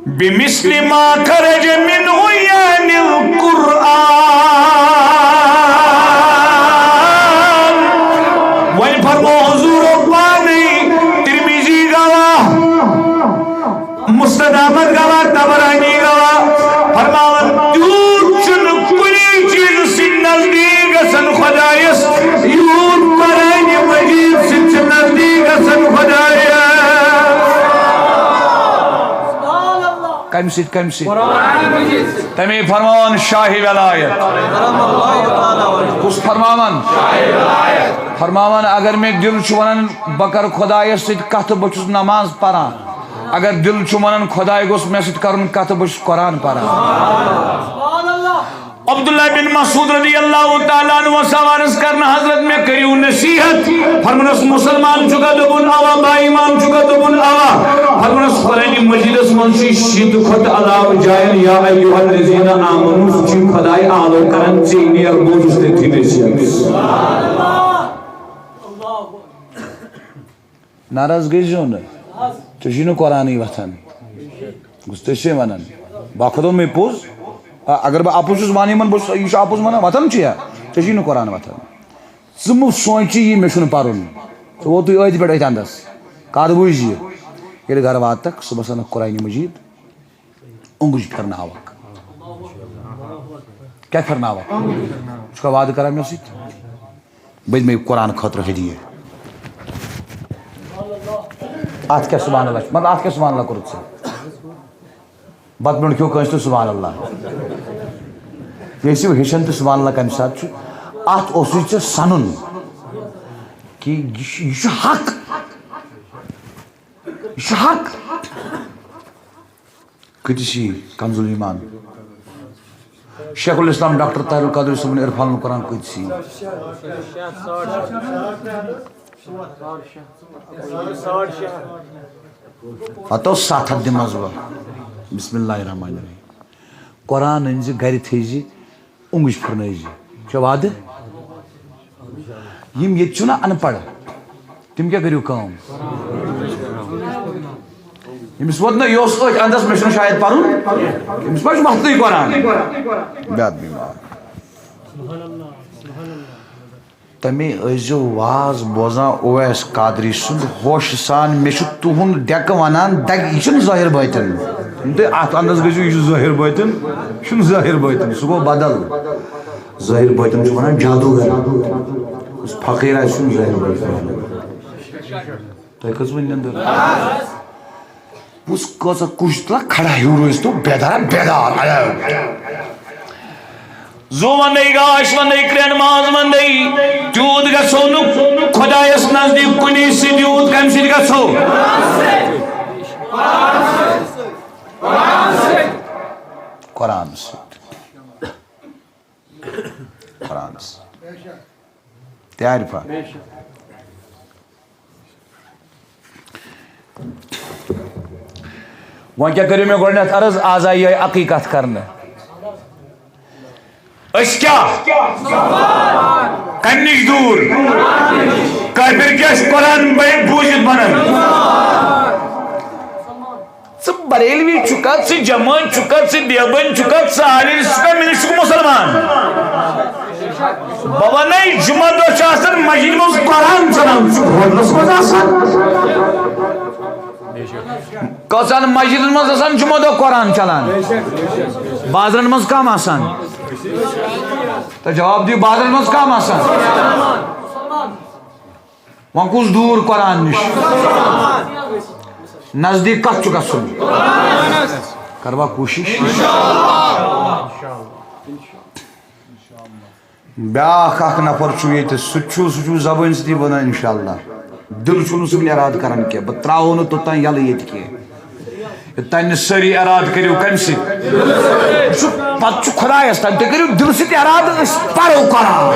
بمثل ما خرج منه، یعنی القرآن۔ وۄنۍ فرمو حضوٗرو پانے، ترمذی گواہ، مسند احمد گواہ، طبرانی گواہ، فرماوان، تیوٗت چھُنہٕ کُنی چیٖزٕ سۭتۍ نزدیٖک گژھان خۄدایَس، یوٗت قرآنِ مجیٖد سۭتۍ چھُ نزدیٖک گژھان خۄدایَس۔ کَمہِ سۭتۍ؟ کَمہِ سۭتۍ؟ تَمے فرماوان شاہِ ولایت۔ کُس فرماوان؟ فرماوان، اگر مےٚ دِل چھُ وَنان، بہٕ کَرٕ خۄدایَس سۭتۍ کَتھٕ، بہٕ چھُس نماز پَران۔ اگر دِل چھُ وَنان خۄداے گوٚژھ مےٚ سۭتۍ کَرُن کَتھٕ، بہٕ چھُس قرآن پَران۔ عبداللہ بن مسعود رضی اللہ تعالیٰ عنہ اوس عرض کران، حضرت، مےٚ کٔرِو نصیحت۔ فرمونس، مسلمان چھُکھا؟ دوٚپُن، اوا۔ با ایمان چھُکھا؟ دوٚپُن، اوا۔ فرمونس، قرآن مجیدس منٛز چھُ شیٖتہٕ کھۄتہٕ علاوٕ جاین یا ایھا الذین آمنو، سُہ چھُ خۄداے آلو کران، ژےٚ نیر بوزُس تٔتھی نصیحتس۔ ناراض گٔژھۍزیو نہٕ۔ ژےٚ چھُے نہٕ قرآنٕے وۄتھان۔ گوٚژھ ژےٚ چھے وَنان۔ بہٕ کھوٚتُن مےٚ پوٚز۔ آ، اگر بہٕ اَپُز چھُس وَنان یِمَن، بہٕ چھُس، یہِ چھُ اَپُز وَنان، وۄتھان چھُ یا؟ ژےٚ چھُے نہٕ قرآن وۄتھان۔ ژٕ مہٕ سونٛچہِ یہِ مےٚ چھُنہٕ پَرُن۔ ژٕ ووتُے أتھۍ پٮ۪ٹھ أتھۍ اَندَس۔ کَر وٕچھ یہِ؟ ییٚلہِ گَرٕ واتَکھ، صُبحَس اَنَکھ قرآنِ مجیٖد۔ اوٚنٛگُج پھِرناوَکھ۔ کیٛاہ پھِرناوَکھ؟ ژٕ چھُکھا وعدٕ کران مےٚ سۭتۍ؟ بہٕ دِمے قرآن خٲطرٕ ہدیہِ۔ اَتھ کیٛاہ سبحان اللہ چھُ؟ مطلب، اَتھ کیٛاہ سبحان اللہ کوٚرُتھ ژےٚ؟ بَتہٕ میوٚنٛڈ کھیوٚو کٲنٛسہِ تہٕ سبحان اللہ۔ ییٚلہِ سُہ ہیٚچھان تہٕ سبحان اللہ کَمہِ ساتہٕ چھُ؟ اَتھ اوسُے ژےٚ سَنُن کہِ یہِ چھُ، یہِ چھُ حق۔ یہِ چھُ حق۔ کۭتِس یی کنز الایمان؟ شیخ الاسلام ڈاکٹر طاہر القادری صٲبُن عرفان القرآن کۭتِس یی؟ ہتو ستھ ہتھ دِمس بہٕ۔ بسم اللہ الرحمن الرحیم۔ قرآن أنۍ زِ گرِ تھٲے زِ۔ اوٚنٛگُج پھِرنٲوزِ۔ چھا وعدٕ؟ یِم ییٚتہِ چھِو نا اَن پَڑھ، تِم کیٛاہ کٔرِو کٲم؟ ییٚمِس ووت نہ، یہِ اوس أتھۍ اَندَس، مےٚ چھُنہٕ شاید پَرُن، أمِس ما چھُ وَتھنٕے قرآن؟ بے ادبی معاف۔ تَمے ٲسۍزیو واز بوزان اویس قادری سُنٛد ہوشہٕ سان، مےٚ چھُ تُہُنٛد ڈٮ۪کہٕ وَنان دَگہِ، یہِ چھُنہٕ ظٲہِر بٲطِن۔ تُہۍ اَتھ اَندَس گٔژھِو، یہِ چھُ ظٲہِر بٲطِن، یہِ چھُنہٕ ظٲہِر بٲطِن، سُہ گوٚو بدل۔ ظٲہِر بٲطِن چھُ وَنان جادوٗگر۔ یُس فقیٖر آسہِ، سُہ چھُنہٕ ظٲہِر بٲطِن وَنان۔ تۄہہِ کٔژ وٕنۍ نِندٕر؟ بُس کۭژاہ کوٗشِش تُلان کھڑا ہیوٗ روزِ تو بیدارا بیدار۔ زُو وندے، گاش وندے، کرٛٮ۪ن ماز وندے، تیوٗت گژھو نہٕ خۄدایَس نزدیٖک کُنی سۭتۍ، یوٗت کَمہِ سۭتۍ گژھو؟ قرآن سۭتۍ۔ قرآن سۭتۍ۔ تہِ عارفہ۔ وۄنۍ کیٛاہ کٔرِو مےٚ گۄڈٕنٮ۪تھ عرض، آز آیہِ یِہوٚے عقیٖقت کرنہٕ۔ أسۍ کیٛاہ؟ کَمہِ نِش دوٗر؟ کٲفِر کیٛاہ چھُ قرآن بے-، بوٗزِتھ وَنان؟ ژٕ بریلوی چھُکھا، ژٕ جمٲعت چھُکھا، ژٕ دیوبند چھُکھا، ژٕ آریَن چھُکھا، مےٚ نِش چھُکھ مُسلمان۔ بہٕ وَنے، جمعہ دۄہ چھُ آسان مسجدِ منٛز قرآن چلان، ژٕ چھُکھ ہوٹلَس منٛز آسان۔ کٔژَن مسجدن منٛز آسان جمعہ دۄہ قرآن چلان؟ بازرن منٛز کم آسان؟ تہٕ جواب دِیِو، بازرن منٛز کم آسان؟ وۄنۍ کُس دوٗر قرآن نِش؟ نزدیٖک کتھ چھُ گژھُن؟ کروا کوٗشِش؟ بیٛاکھ اکھ نفر چھُ ییٚتہِ، سُہ تہِ چھُ، سُہ چھُ زبٲنۍ سۭتی وَنان اِنشاءاللہ۔ دِل چھُنہٕ سُہ وٕنہِ اِرادٕ کران کینٛہہ، بہٕ ترٛاوو نہٕ توٚتام یَلہٕ ییٚتہِ کینٛہہ۔ یوٚتام نہٕ سٲری اِرادٕ کٔرِو کَمہِ سۭتۍ؟ سُہ پَتہٕ چھُ خۄدایَس تام، تُہۍ کٔرِو دِلہٕ سۭتۍ اِرادٕ، أسۍ پَرو قرآن۔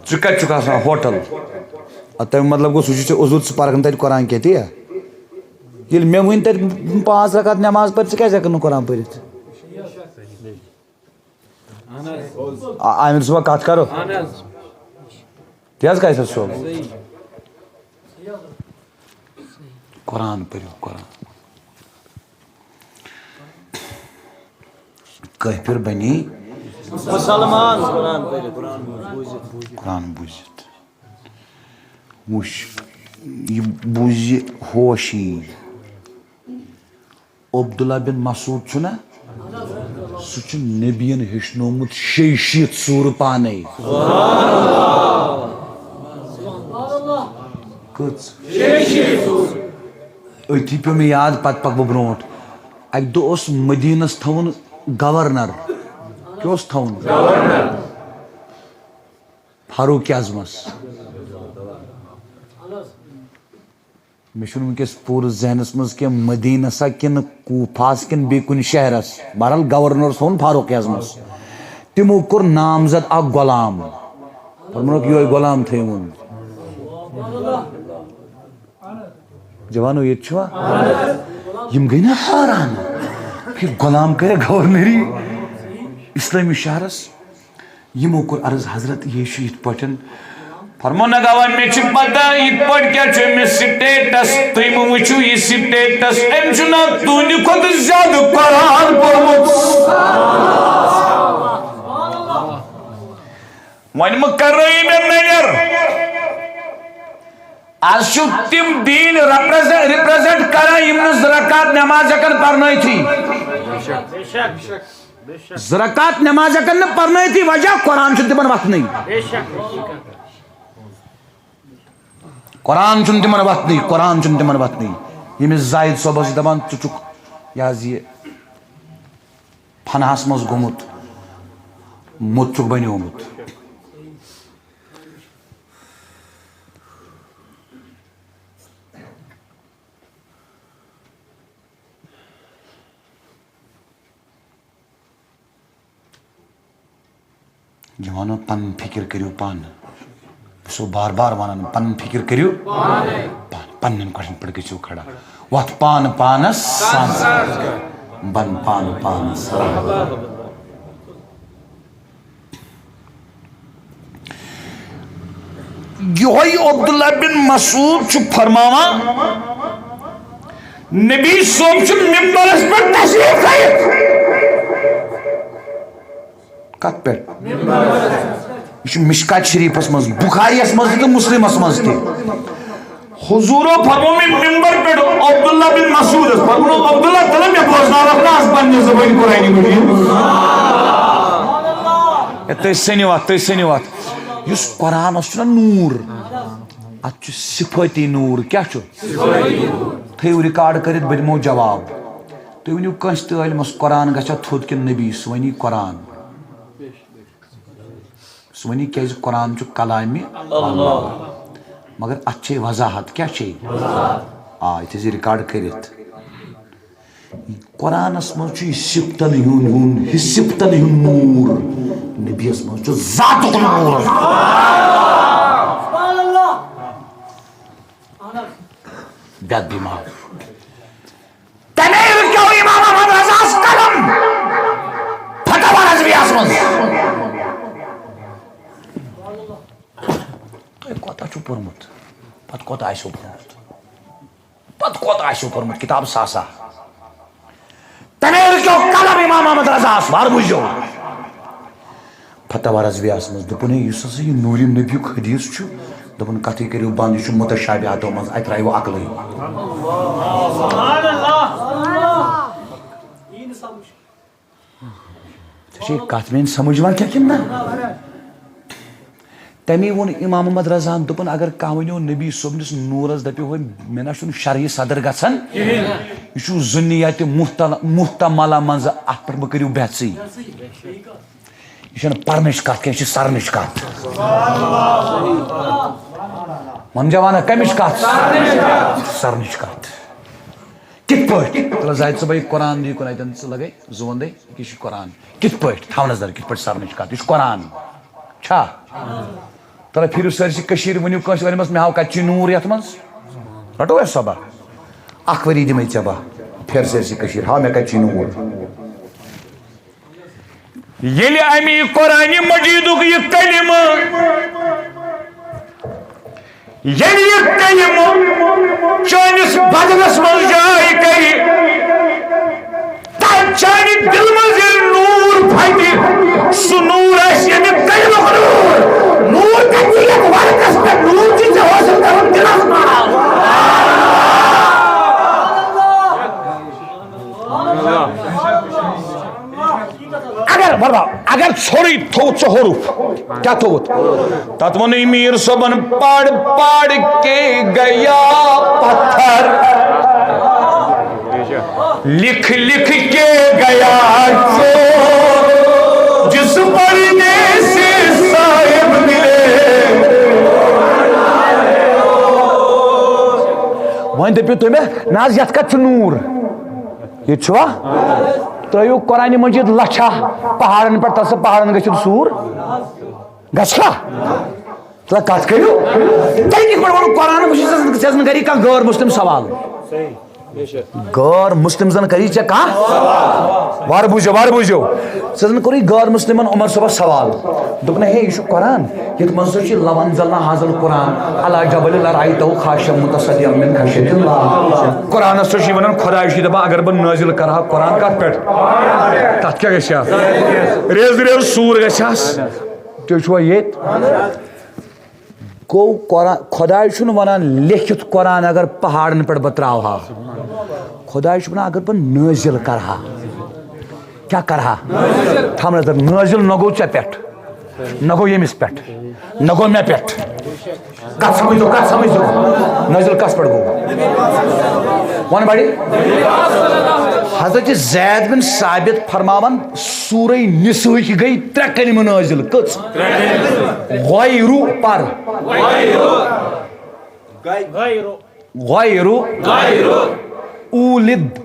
ژٕ کَتہِ چھُکھ آسان؟ ہوٹل۔ اَدٕ تَمیُک مطلب گوٚو، سُہ چھُ ژےٚ عذر، ژٕ پَرکھ نہٕ تَتہِ قرآن کینٛہہ، تی یا؟ ییٚلہِ مےٚ وٕنۍ تَتہِ پانٛژھ رکعت نٮ۪ماز پَرِ، ژٕ کیٛازِ ہٮ۪کَکھ نہٕ قرآن پٔرِتھ؟ آ-، عامر صٲبہ کتھ کرو۔ تی حظ کیسر صٲب۔ قرآن پٔرِو، قرآن۔ کٲفِر بنی مسلمان۔ قرآن پٔرِو، قرآن بوٗزِتھ۔ قرآن بوٗزِتھ۔ وٕچھ، یہِ بوٗزِ ہوش یی۔ عبداللہ بن مسعود چھُنہ، سُہ چھُ نبیَن ہیٚچھنومُت شیٚیہِ شیٖتھ سوٗرٕ پانے۔ کٔژ؟ أتھی پیوٚو مےٚ یاد، پتہٕ پکہٕ بہٕ برونٛٹھ۔ اکہِ دۄہ اوس مدیٖنس تھاوُن گورنر۔ کیٛاہ اوس تھاوُن؟ فاروق اعظمس۔ مےٚ چھُنہٕ وٕنکیٚس پوٗرٕ ذہنس منٛز کینٛہہ، مدیٖنہ سا کِنہٕ کوٗفہس کِنہٕ بیٚیہِ کُنہِ شہرس۔ بہرحال، گورنرس ووٚن فاروق اعظمس۔ تِمو کوٚر نامزد اکھ غلام۔ فرمونکھ، یِہوٚے غلام تھٲیِو ووٚن۔ جوانو، ییٚتہِ چھُوا؟ یِم گٔے نہ حٲران۔ یہِ غلام کَرِ گورنری اسلٲمی شہرس؟ یِمو کوٚر عرض، حضرت، یہِ چھُ یِتھ پٲٹھۍ۔ فرمونکھ، اوا، مےٚ چھِ پتہ یِتھ پٲٹھۍ کیٛاہ چھُ أمِس status۔ تُہۍ مہٕ وٕچھِو یہِ status، أمۍ چھُ نہ تُہنٛدِ کھۄتہٕ زیادٕ قرآن پوٚرمُت۔ وۄنۍ مہٕ کرنٲیِو مےٚ ننٮ۪ر۔ از چھِو تِم دیٖن represent، represent کران، یِم نہٕ زٕ رکعت نٮ۪ماز ہٮ۪کن پرنٲیتھٕے۔ زٕ رکعت نٮ۪ماز ہٮ۪کن نہٕ پرنٲیتھٕے، وجہ قرآن چھُنہٕ تِمن وتھنٕے۔ قرآن چھُنہٕ تِمن وتھنٕے، قرآن چھُنہٕ تِمن وتھنٕے۔ ییٚمِس زاہد صٲبس چھِ دپان، ژٕ چھُکھ یہِ حظ یہِ فناہس منٛز گوٚمُت، موٚت چھُکھ بنیومُت۔ جوانو، پنٕنۍ فکر کٔرِو پانہٕ۔ بہٕ چھُسو بار بار ونان، پنٕنۍ فکر کٔرِو پانہٕ، پننٮ۪ن کۄٹھٮ۪ن پٮ۪ٹھ گٔژھِو کھڑا۔ وۄتھ پانہٕ پانس سان، بن پانہٕ پانس سان۔ یِہوٚے عبداللہ بن مسعود چھُ فرماوان، نبی صٲب چھُ ممبرس پٮ۪ٹھ تشریف تھٲیِتھ۔ کتھ پٮ۪ٹھ؟ یہِ چھُ مشکات شریفس منٛز، بخاریس منٛز تہِ تہٕ مسلمس منٛز تہِ۔ حضورو فرمو مےٚ ممبر پٮ۪ٹھ عبداللہ بن مسعودس، فرمو، عبداللہ، تلہٕ مےٚ بوزناوکھ نہ از پننہِ زبٲنۍ قرآنِ مجید۔ ہے، تُہۍ سٔنِو اتھ، تُہۍ سٔنِو اتھ۔ یُس قرآنس چھُنہ نوٗر، اتھ چھُ صفٲتی نوٗر۔ کیٛاہ چھُ؟ تھٲیِو record کٔرِتھ، بہٕ دِمو جواب۔ تُہۍ ؤنِو کٲنٛسہِ تہِ عٲلمس، قرآن گژھِ تھوٚد کِنہٕ نبی؟ سُہ ونی قرآن۔ سُہ ونی، کیازِ قرآن چھُ کلامِ اللہ۔ مگر اتھ چھے وضاحت، کیٛاہ چھے؟ آ، یہِ تھٲیزِ record کٔرِتھ۔ قرآنس منٛز چھُ یہِ صفتن ہُنٛد، ہُنٛد، یہِ صفتن ہُنٛد نوٗر، نبیَس منٛز چھُ ذاتُک نوٗر۔ بے بیمار۔ تَمے رُکیو امام احمد رضاہَس قلم فتح رضویہَس منٛز۔ تۄہہِ کوتاہ چھُو پوٚرمُت؟ پتہٕ کوتاہ آسیو پوٚرمُت؟ پتہٕ کوتاہ آسیو پوٚرمُت؟ کِتاب ساسا۔ تَمے رُکیو قلم امام احمد رضاہَس، وَر بوٗزِو۔ فتح رضویہَس منٛز دوٚپُن، ہے، یُس ہسا یہِ نوٗرِ نبیُک حدیث چھُ، دوٚپُن، کتھٕے کٔرِو بنٛد، یہِ چھُ متشابہاتو منٛز، اتہِ ترٛایِو عقلٕے۔ ژےٚ چھے کتھ میٲنۍ سمجھ یِوان کینٛہہ کِنہٕ نہ؟ تمی ووٚن امام احمد رضاہن، دوٚپُن، اگر کانٛہہ ؤنِو نبی صٲبنِس نوٗرس، دٔپِو، ہے، مےٚ نہ چھُنہٕ شرعی صدر گژھان، یہِ چھُ ظنیات محتل-، محتملہ منٛزٕ، اتھ پٮ۪ٹھ مہ کٔرِو بحثٕے۔ یہِ چھَنہٕ پرنٕچ کتھ کینٛہہ، یہِ چھِ سرنٕچ کتھ۔ وۄنۍ جوانا، کمِچ کتھ؟ سرنٕچ کتھ۔ کِتھ پٲٹھۍ؟ تَلہٕ زاہد صٲبے، قرآن دی کُن اَتٮ۪ن، ژٕ لگے زُوَن دے، یہِ چھُ قرآن۔ کِتھ پٲٹھۍ؟ تھاو نظر، کِتھ پٲٹھۍ سرنٕچ کتھ؟ یہِ چھُ قرآن۔ چھا؟ تَلہٕ پھِرِو سٲرسٕے کٔشیٖرِ، ؤنِو کٲنٛسہِ ؤنِمَس، مےٚ ہاو کَتہِ چھُے نوٗر یَتھ منٛز؟ رَٹو ہے سۄ با؟ اَکھ ؤری دِمَے ژےٚ با۔ پھِر سٲرسٕے کٔشیٖرِ، ہاو مےٚ کَتہِ چھُے نوٗر؟ ییٚلہِ اَمی قرآنِ مجیدُک یہِ کلمہٕ، ییٚلہِ یہِ کلمہٕ چٲنِس بدنس منٛز جاے کرِ، تہٕ چانہِ دِلہٕ منٛز ییٚلہِ نوٗر پھٹہِ، سُہ نوٗر آسہِ ییٚمہِ کلمُک نوٗر۔ نوٗر کتہِ یِیہِ یتھ ورقس پٮ۪ٹھ؟ نوٗر چھُ ژےٚ حٲصِل کرُن دِلس منٛز۔ اگر، وَلہٕ، اگر ژھوٚرُے تھوٚوُتھ ژٕ حروف، کیٛاہ تھوٚوُتھ؟ تَتھ ووٚنُے میٖر صٲبن، "پڑھ پڑھ کے گیا پتھر، لکھ لکھ کے گیا چور، جس پردیسی صاحب ملے۔" وۄنۍ دٔپِو تُہۍ مےٚ، نہ حظ، یَتھ کَتہِ چھُ نوٗر؟ ییٚتہِ چھُوا؟ ترٲیِو قرآنِ مجیٖد لچھا پہاڑن پٮ۪ٹھ، تَتھ سا پہاڑن گٔژھِتھ سوٗر۔ گژھِ کھا؟ تہٕ کَتھ کٔرِو؟ تۄہہِ کِتھ پٲٹھۍ ووٚنُو قرآن؟ بہٕ چھُس، ژےٚ زَن کَری کانٛہہ غٲر مُسلِم سوال۔ غٲر مُسلِم زَن کَری ژےٚ کانٛہہ؟ وارٕ بوٗزِو، وارٕ بوٗزِو۔ ژےٚ زَن کوٚرُے غٲر مُسلِمَن عمر صٲبَس سوال۔ دوٚپُن، ہے، یہِ چھُ قرآن۔ یتھ منٛز ہسا چھُ، "لو انزلنا هذا القرآن على جبل لرأيته خاشعا متصدعا من خشية الله۔" قرآنس ہسا چھُ یہِ ونان، خداے چھُ دپان، اگر بہٕ نٲزِل کرٕ ہا قرآن کتھ پٮ۪ٹھ، تتھ کیٛاہ گژھِ ہا؟ ریز ریز سوٗر گژھِ ہس۔ تُہۍ چھُوا ییٚتہِ؟ گوٚو قرآن، خداے چھُنہٕ ونان لیکھِتھ قرآن اگر پہاڑن پٮ۪ٹھ بہٕ تراوٕ ہا۔ خداے چھُ ونان اگر بہٕ نٲزِل کرٕ ہا۔ کیٛاہ کرٕ ہا؟ تھاو نظر، نٲزِل نہ گوٚو ژےٚ پٮ۪ٹھ۔ نہ گوٚو ییٚمِس پٮ۪ٹھ، نہ گوٚو مےٚ پٮ۪ٹھ۔ کتھ سمجھو، کتھ سمجھو؟ نٲزِل کس پٮ۪ٹھ گوٚو؟ وَن بڑِ۔ حضرت زید بن ثابت فرماوان، سورہ نساء ہٕکۍ گٔے ترٛےٚ کلمہٕ نٲزِل۔ کٔژ؟ غیرو پر۔ غیرو۔ غیرو۔ اولد۔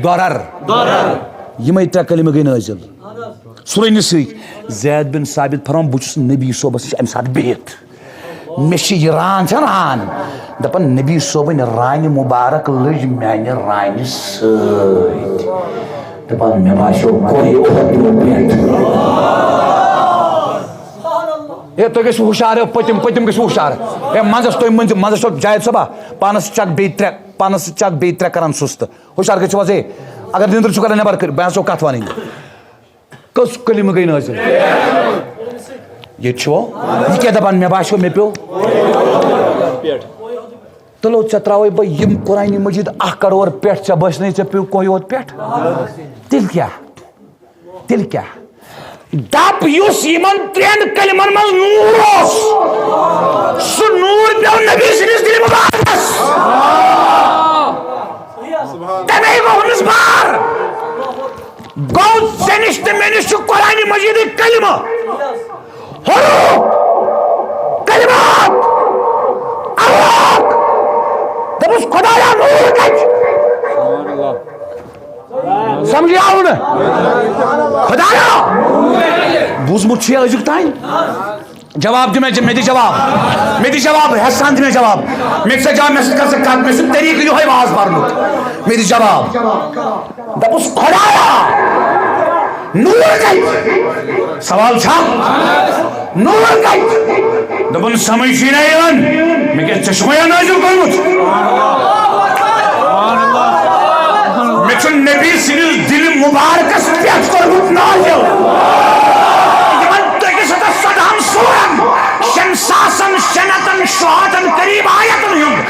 ضرر۔ یِمے ترٛےٚ کلمہٕ گٔے نٲزِل۔ سورہ نساء۔ زید بن ثابت فرماوان، بہٕ چھُس نبی صٲبس نِش اَمہِ ساتہٕ بِہِتھ۔ مےٚ چھِ یہِ ران، چھےٚ ران۔ دَپان، نبی صٲبٕنۍ رانہِ مُبارک لٔج میانہِ رانہِ سۭتۍ۔ دَپان، مےٚ باسیو کوہہِ اُحد پیوٚو پٮ۪ٹھ۔ ہے، تُہۍ گٔژھِو ہُشار، ہے، پٔتِم، پٔتِم گٔژھِو ہُشار۔ ہے، منٛزس تُہۍ مٔنزِ، منٛزس چھو جاوید صٲبا، پانس سۭتۍ چھِ اکھ بیٚیہِ ترٛےٚ، پانس سۭتۍ چھِ اکھ بیٚیہِ ترٛےٚ کران سُستہٕ۔ ہُشار گٔژھِو حظ، ہے، اگر نیٚنٛدٕر چھُو کران، نٮ۪بر کٔرِو، بہٕ ہسا چھَسو کتھ ونٕنۍ۔ کٔژ کلمہٕ گٔے نٲزِل؟ ییٚتہِ چھُو؟ یہِ کیٛاہ دپان، مےٚ باسیو مےٚ پیوٚو؟ تُلو، ژےٚ ترٛاوَے بہٕ یِم قرآنِ مجیٖد اکھ کرور پٮ۪ٹھ، ژےٚ باسہِ نَے ژےٚ پیوٚو کوہہِ یوت پٮ۪ٹھ؟ تیٚلہِ کیٛاہ؟ تیٚلہِ کیٛاہ؟ دپ یُس یِمن ترٛٮ۪ن کلمن منٛز نوٗر اوس، سُہ نوٗر پیوٚو نبی سٕنٛدِس دِلہِ مُبارکس۔ تَمے گوٚو ہُمِس بار۔ گوٚو ژےٚ نِش تہٕ مےٚ نِش چھُ قرآنِ مجیٖدٕکۍ کلمہٕ، حروف، کلمات، اوراق۔ دوٚپُس، خدایا، نوٗر کتہِ؟ سمجھ آو نہٕ؟ خدایا، بوٗزمُت چھُ یہِ أزیُک تام؟ جواب دِ مےٚ، مےٚ دِ جواب۔ مےٚ دِ جواب، ہٮ۪سان دِ مےٚ جواب۔ مےٚ دِ سا جواب، مےٚ سۭتۍ کر ژٕ کتھ، مےٚ چھُ طریٖقہٕ یِہوٚے واز پرنُک۔ مےٚ دِ جواب۔ دوٚپُس، خۄدایا، نوٗر کتہِ؟ سوال چھا؟ نوٗر کتہِ؟ دوٚپُن، سمجھ چھُے نہ یِوان، مےٚ کیٛاہ، ژےٚ چھُکھ وۄنۍ نٲزِل کوٚرمُت؟ مےٚ چھُ نبی سٕنٛدِس دِلہِ مُبارکس پٮ۪ٹھ کوٚرمُت نٲزِل۔ یِمن تٔکِس ہتس ژۄدہن سورن، شٮ۪ن ساسن، شٮ۪ن ہتن، شُہٲٹھن قریب آیتن ہُنٛد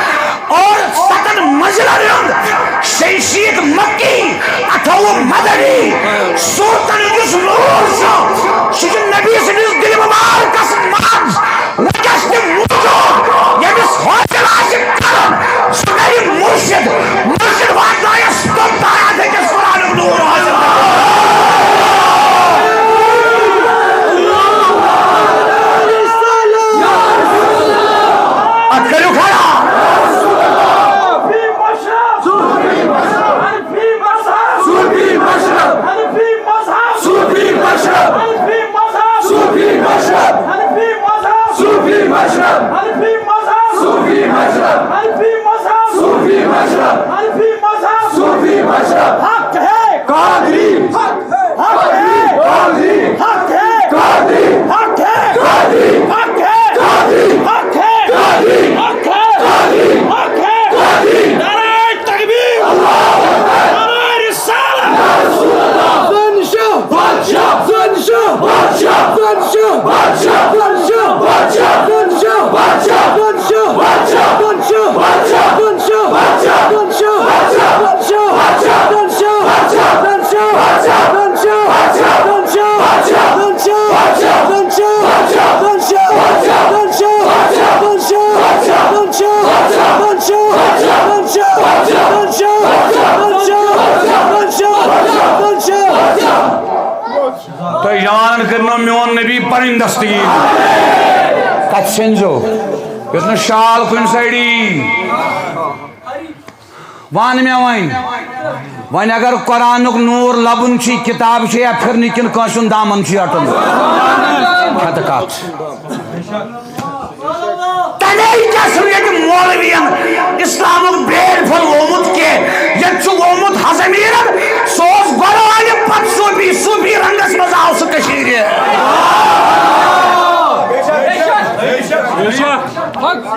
اور ستن منزلن ہُنٛد، شیٚیہِ شیٖتھ مکی، اَٹھووُہ مدنی، سورتن ہُنٛد یُس نوٗر چھُ، سُہ چھُ نبی سٕنٛدِس دِلہِ مُبارکس منٛز وٕنکیٚس تہِ موٗجوٗد۔ ییٚمِس حٲصِل آسہِ کرُن، سُہ کرِ مُرشِد، مُرشِد واتنایس توٚتام أکِس قرآنُک نوٗر حٲصِل کرنہٕ۔ اتھ کٔرِو کھڑا۔ صوفی مذہب۔ صوفی مذہب۔ حق ہے۔ قادری۔ حق ہے۔ قادری۔ حق ہے۔ قادری۔ حق ہے۔ قادری۔ حق ہے۔ قادری۔ حق ہے۔ قادری۔ حق ہے۔ قادری۔ حق ہے۔ قادری۔ نعرہ تکبیر۔ اللہ اکبر۔ نعرہ رسالت۔ یا رسول اللہ۔ زن شاہ۔ بادشاہ۔ زن شاہ۔ بادشاہ۔ زن شاہ۔ بادشاہ۔ زن شاہ۔ بادشاہ۔ زن شاہ۔ بادشاہ۔ زن شاہ۔ بادشاہ۔ زن شاہ۔ بادشاہ۔ زن شاہ۔ بادشاہ۔ زن شاہ۔ بادشاہ۔ زن شاہ۔ بادشاہ۔ زن شاہ۔ تۄہہِ جوانن کٔرنو میون نبی پنٕنۍ دستگیٖر۔ کتھ سٔنزو، یُس نہٕ شال کُنہِ سایڈ یی۔ وَن مےٚ وۄنۍ، وۄنۍ اگر قرآنُک نوٗر لبُن چھُ، کتاب چھِ یا پھِرنہِ کِنہٕ کٲنٛسہِ ہُنٛد دامن چھُ یٹُن؟ کھٮ۪تہٕ کتھ۔ تمے کیٛاہ چھُ ییٚتہِ مولوین اسلامُک بیٹ پھوٚل وومُت کینٛہہ؟ ییٚتہِ چھُ وومُت حضمیٖرن، سُہ اوس گۄڈٕ والہِ پتہٕ صوٗفی، صوٗفی رنگس منٛز آو سُہ کٔشیٖرِ۔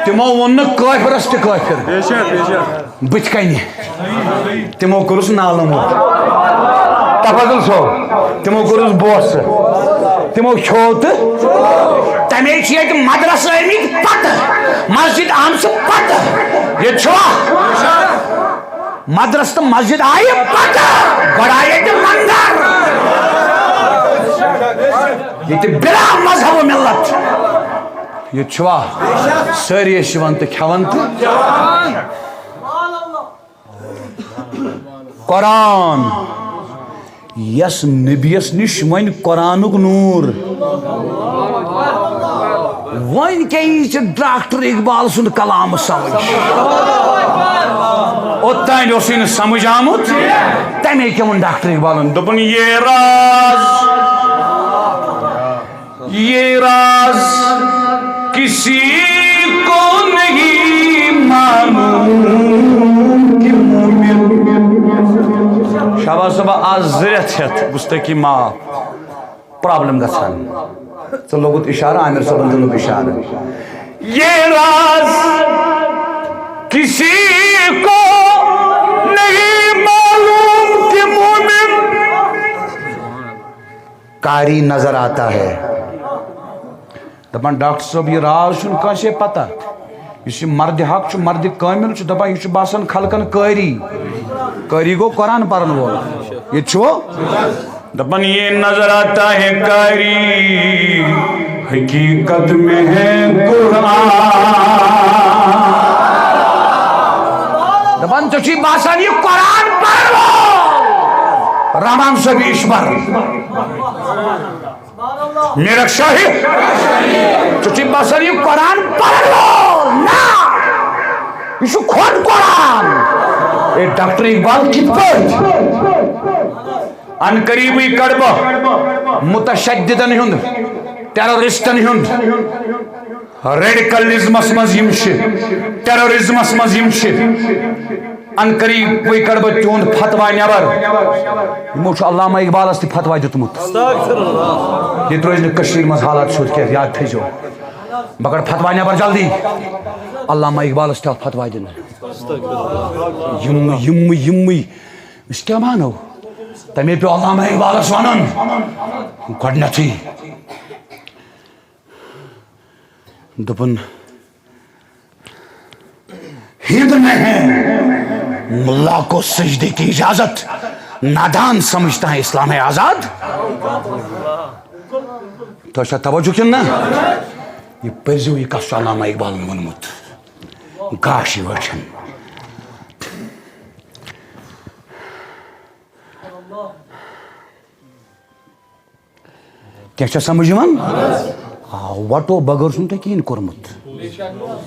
تِمو ووٚن نہٕ کٲفرس تہِ کٲفِر۔ بٕتھِ کنہِ۔ تِمو کوٚرُس نالہٕ موٚت۔ تفضل صٲب، تِمو کوٚرُس بوسہٕ۔ تِمو کھیوٚو تہٕ تَمے چھِ ییٚتہِ مدرسہٕ آمٕتۍ پتہٕ، مسجد آمژٕ پتہٕ۔ ییٚتہِ چھُوا؟ مدرسہٕ تہٕ مسجد آیہِ پتہٕ، گۄڈٕ آیہِ ییٚتہِ لنگر۔ ییٚتہِ بلا مذہب و ملت۔ ییٚتہِ چھُوا؟ سٲری ٲسۍ یِوان تہٕ کھٮ۪وان تہٕ۔ قرآن، یس نبیس نش وۄنۍ قرآنُک نور۔ وۄنۍ کیٛاہ یی ژےٚ ڈاکٹر اقبال سُنٛد کلام سمجھ؟ اوٚتام اوسُے نہٕ سمجھ آمُت، تمے کیٛاہ ووٚن ڈاکٹر اقبالن، دوٚپُن، یہ راز یہ راز کسی کو نہیں معلوم کہ مومن۔ شاباش صٲبہ، آز زٕ رٮ۪تھ ہٮ۪تھ گُستٲخی معاف، پرابلم گژھان۔ ژٕ لوگُتھ اشارٕ، عامر صٲبن تہِ لوٚگ اشارٕ۔ یہ راز کسی کو نہیں معلوم کہ مومن قاری نظر آتا ہے۔ دپان، ڈاکٹر صٲب، یہِ راز چھُنہٕ کٲنٛسے پتہ۔ یُس یہِ مرد حق چھُ، مرد کٲمل چھُ، دپان، یہِ چھُ باسان خلقن قٲری۔ قٲری گوٚو قرآن پرن وول۔ یہِ چھُ دپان، یہ نظر آتا ہے قاری، حقیقت میں ہے قرآن۔ دپان، ژےٚ چھُے باسان یہِ قرآن پرن وول۔ رحمان صٲب، یہِ چھُ پران۔ میرک شاہی، ژےٚ چھُے باسان یہِ قرآن پرن وول؟ نہ، یہِ چھُ کھوٚت قرآن۔ اے، ڈاکٹر اقبال کِتھ پٲٹھۍ؟ ان قریبٕے کڑٕ بہٕ متشددن ہُنٛد، ٹیررسٹن ہُنٛد، ریڈیکلزمس منٛز یِم چھِ، ٹیررزمس منٛز یِم چھِ، ان قریبٕے کڑٕ بہٕ تِہُنٛد فتوا نٮ۪بر۔ یِمو چھُ علامہ اقبالس تہِ فتوا دیُتمُت۔ ییٚتہِ روزِ نہٕ کٔشیٖرِ منٛز حالات سیوٚد کینٛہہ، یاد تھٲیزیو۔ بہٕ کڑٕ فتوا نٮ۪بر جلدی۔ علامہ اقبالس تہِ آو فتوا دِنہٕ۔ یِم، یِم، یِمٕے۔ أسۍ کیٛاہ مانو؟ تَمے پیوٚو علامہ اقبالس وَنُن گۄڈٕنیتھٕے۔ دوٚپُن، "ہند میں ہے ملا کو سجدے کی اجازت، نادان سمجھتا ہے اسلام ہے آزاد۔" تۄہہِ چھا توجہ کِنہٕ نہ؟ یہِ پٔرۍزیو، یہِ کَس چھُ علامہ اقبالن ووٚنمُت؟ گاش یہِ وٕچھن۔ کیٛاہ چھا سمجھ یِوان؟ آ، وَٹو بغٲر چھُنہٕ تۄہہِ کِہیٖنۍ کوٚرمُت۔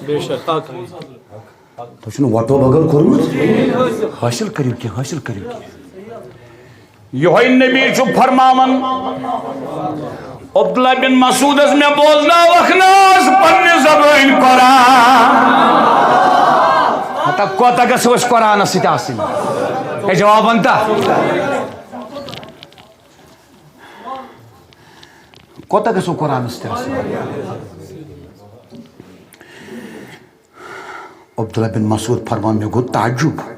بے شک۔ تۄہہِ چھُنہٕ وَٹو بغٲر کوٚرمُت۔ حٲصِل کٔرِو کینٛہہ، حٲصِل کٔرِو کینٛہہ۔ یِہوٚے نبی چھُ فرماوان، عبداللہ بن مسعودس، مےٚ بوزناوکھ نہٕ آز پننہِ زبٲنۍ قرآن۔ ہتا کوتاہ گژھو أسۍ قرآنس سۭتۍ آسٕنۍ؟ ہے، جواب ونتا۔ کوتاہ گژھو قرآنس سۭتۍ آسٕنۍ؟ عبداللہ بن مسعود فرمان، مےٚ گوٚو تعجب۔ مےٚ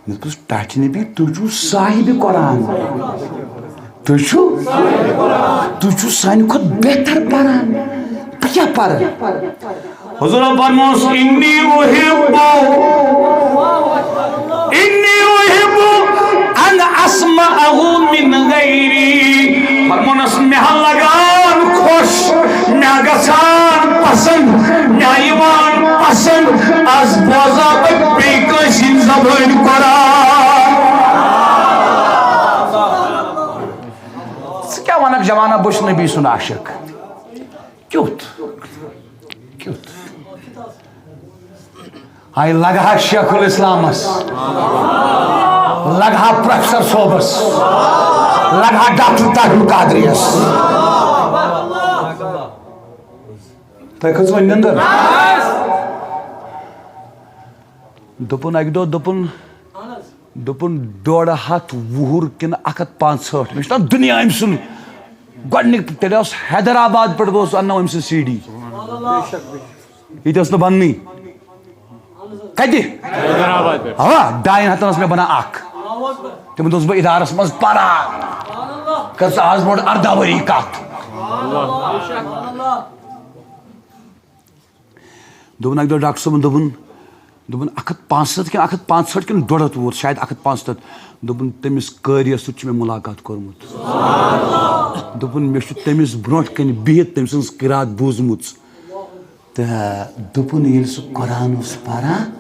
دوٚپُس، "ٹاٹھہِ نبی، تُہۍ چھِو صاحب قرآن۔ تُہۍ چھِو، تُہۍ چھِو سانہِ کھۄتہٕ بہتر پران۔ بہٕ کیٛاہ پرٕ؟" حضور فرموس، "انی احب، انی احب ان اسمعہ من غیری۔" فرمونس، مےٚ ہا لگان خۄش، مےٚ گژھان پسند، مےٚ یِوان پسند، از بوزا بہٕ بیٚیہِ کٲنٛسہِ ہٕنٛز زبٲنۍ قرآن۔ ژٕ کیٛاہ ونکھ جوانہ، بہٕ چھُس نبی سُنٛد عاشق؟ کیُتھ؟ کیُتھ؟ آے لگہٕ ہا شیخ الاسلامس، لگہٕ ہا پروفیسر صٲبس، لگہٕ ہا ڈاکٹر طاہر القادریس۔ تۄہہِ کھٔژ وۄنۍ نِندٕر؟ دوٚپُن اَکہِ دۄہ، دوٚپُن، دوٚپُن، ڈوڈٕ ہَتھ وُہُر کِنہٕ اَکھ ہَتھ پانٛژہٲٹھ؟ مےٚ چھُ نا دُنیا أمۍ سُنٛد۔ گۄڈٕنِکۍ تیٚلہِ اوس حیدرآباد پٮ۪ٹھ، بہٕ اوسُس اَنناو أمۍ سٕنٛز سی ڈی۔ یہِ تہِ ٲس نہٕ بَننٕے۔ کَتہِ؟ حیدرآباد پٮ۪ٹھ۔ اَوا، ڈاین ہَتَن ٲس مےٚ بَنان اَکھ۔ تِمَن دۄہَن اوسُس بہٕ اِدارَس منٛز پَران۔ کٔر سا آز برونٛٹھ اَرداہ ؤری کَتھ۔ دوٚپُن اَکہِ دۄہ ڈاکٹر صٲبَن، دوٚپُن، دوٚپُن، "اَکھ ہَتھ پانٛژھ ہَتھ کِنہٕ اَکھ ہَتھ پانٛژھ ہٲٹھ کِنہٕ ڈۄڈ ہَتھ ووت، شاید اَکھ ہَتھ پانٛژھ ہَتھ۔" دوٚپُن، "تٔمِس قٲریَس سۭتۍ چھُ مےٚ مُلاقات کوٚرمُت۔" دوٚپُن، "مےٚ چھُ تٔمِس برونٛٹھ کَنہِ بِہِتھ تٔمۍ سٕنٛز قرات بوٗزمٕژ۔" تہٕ دوٚپُن، ییٚلہِ سُہ قرآن اوس پَران،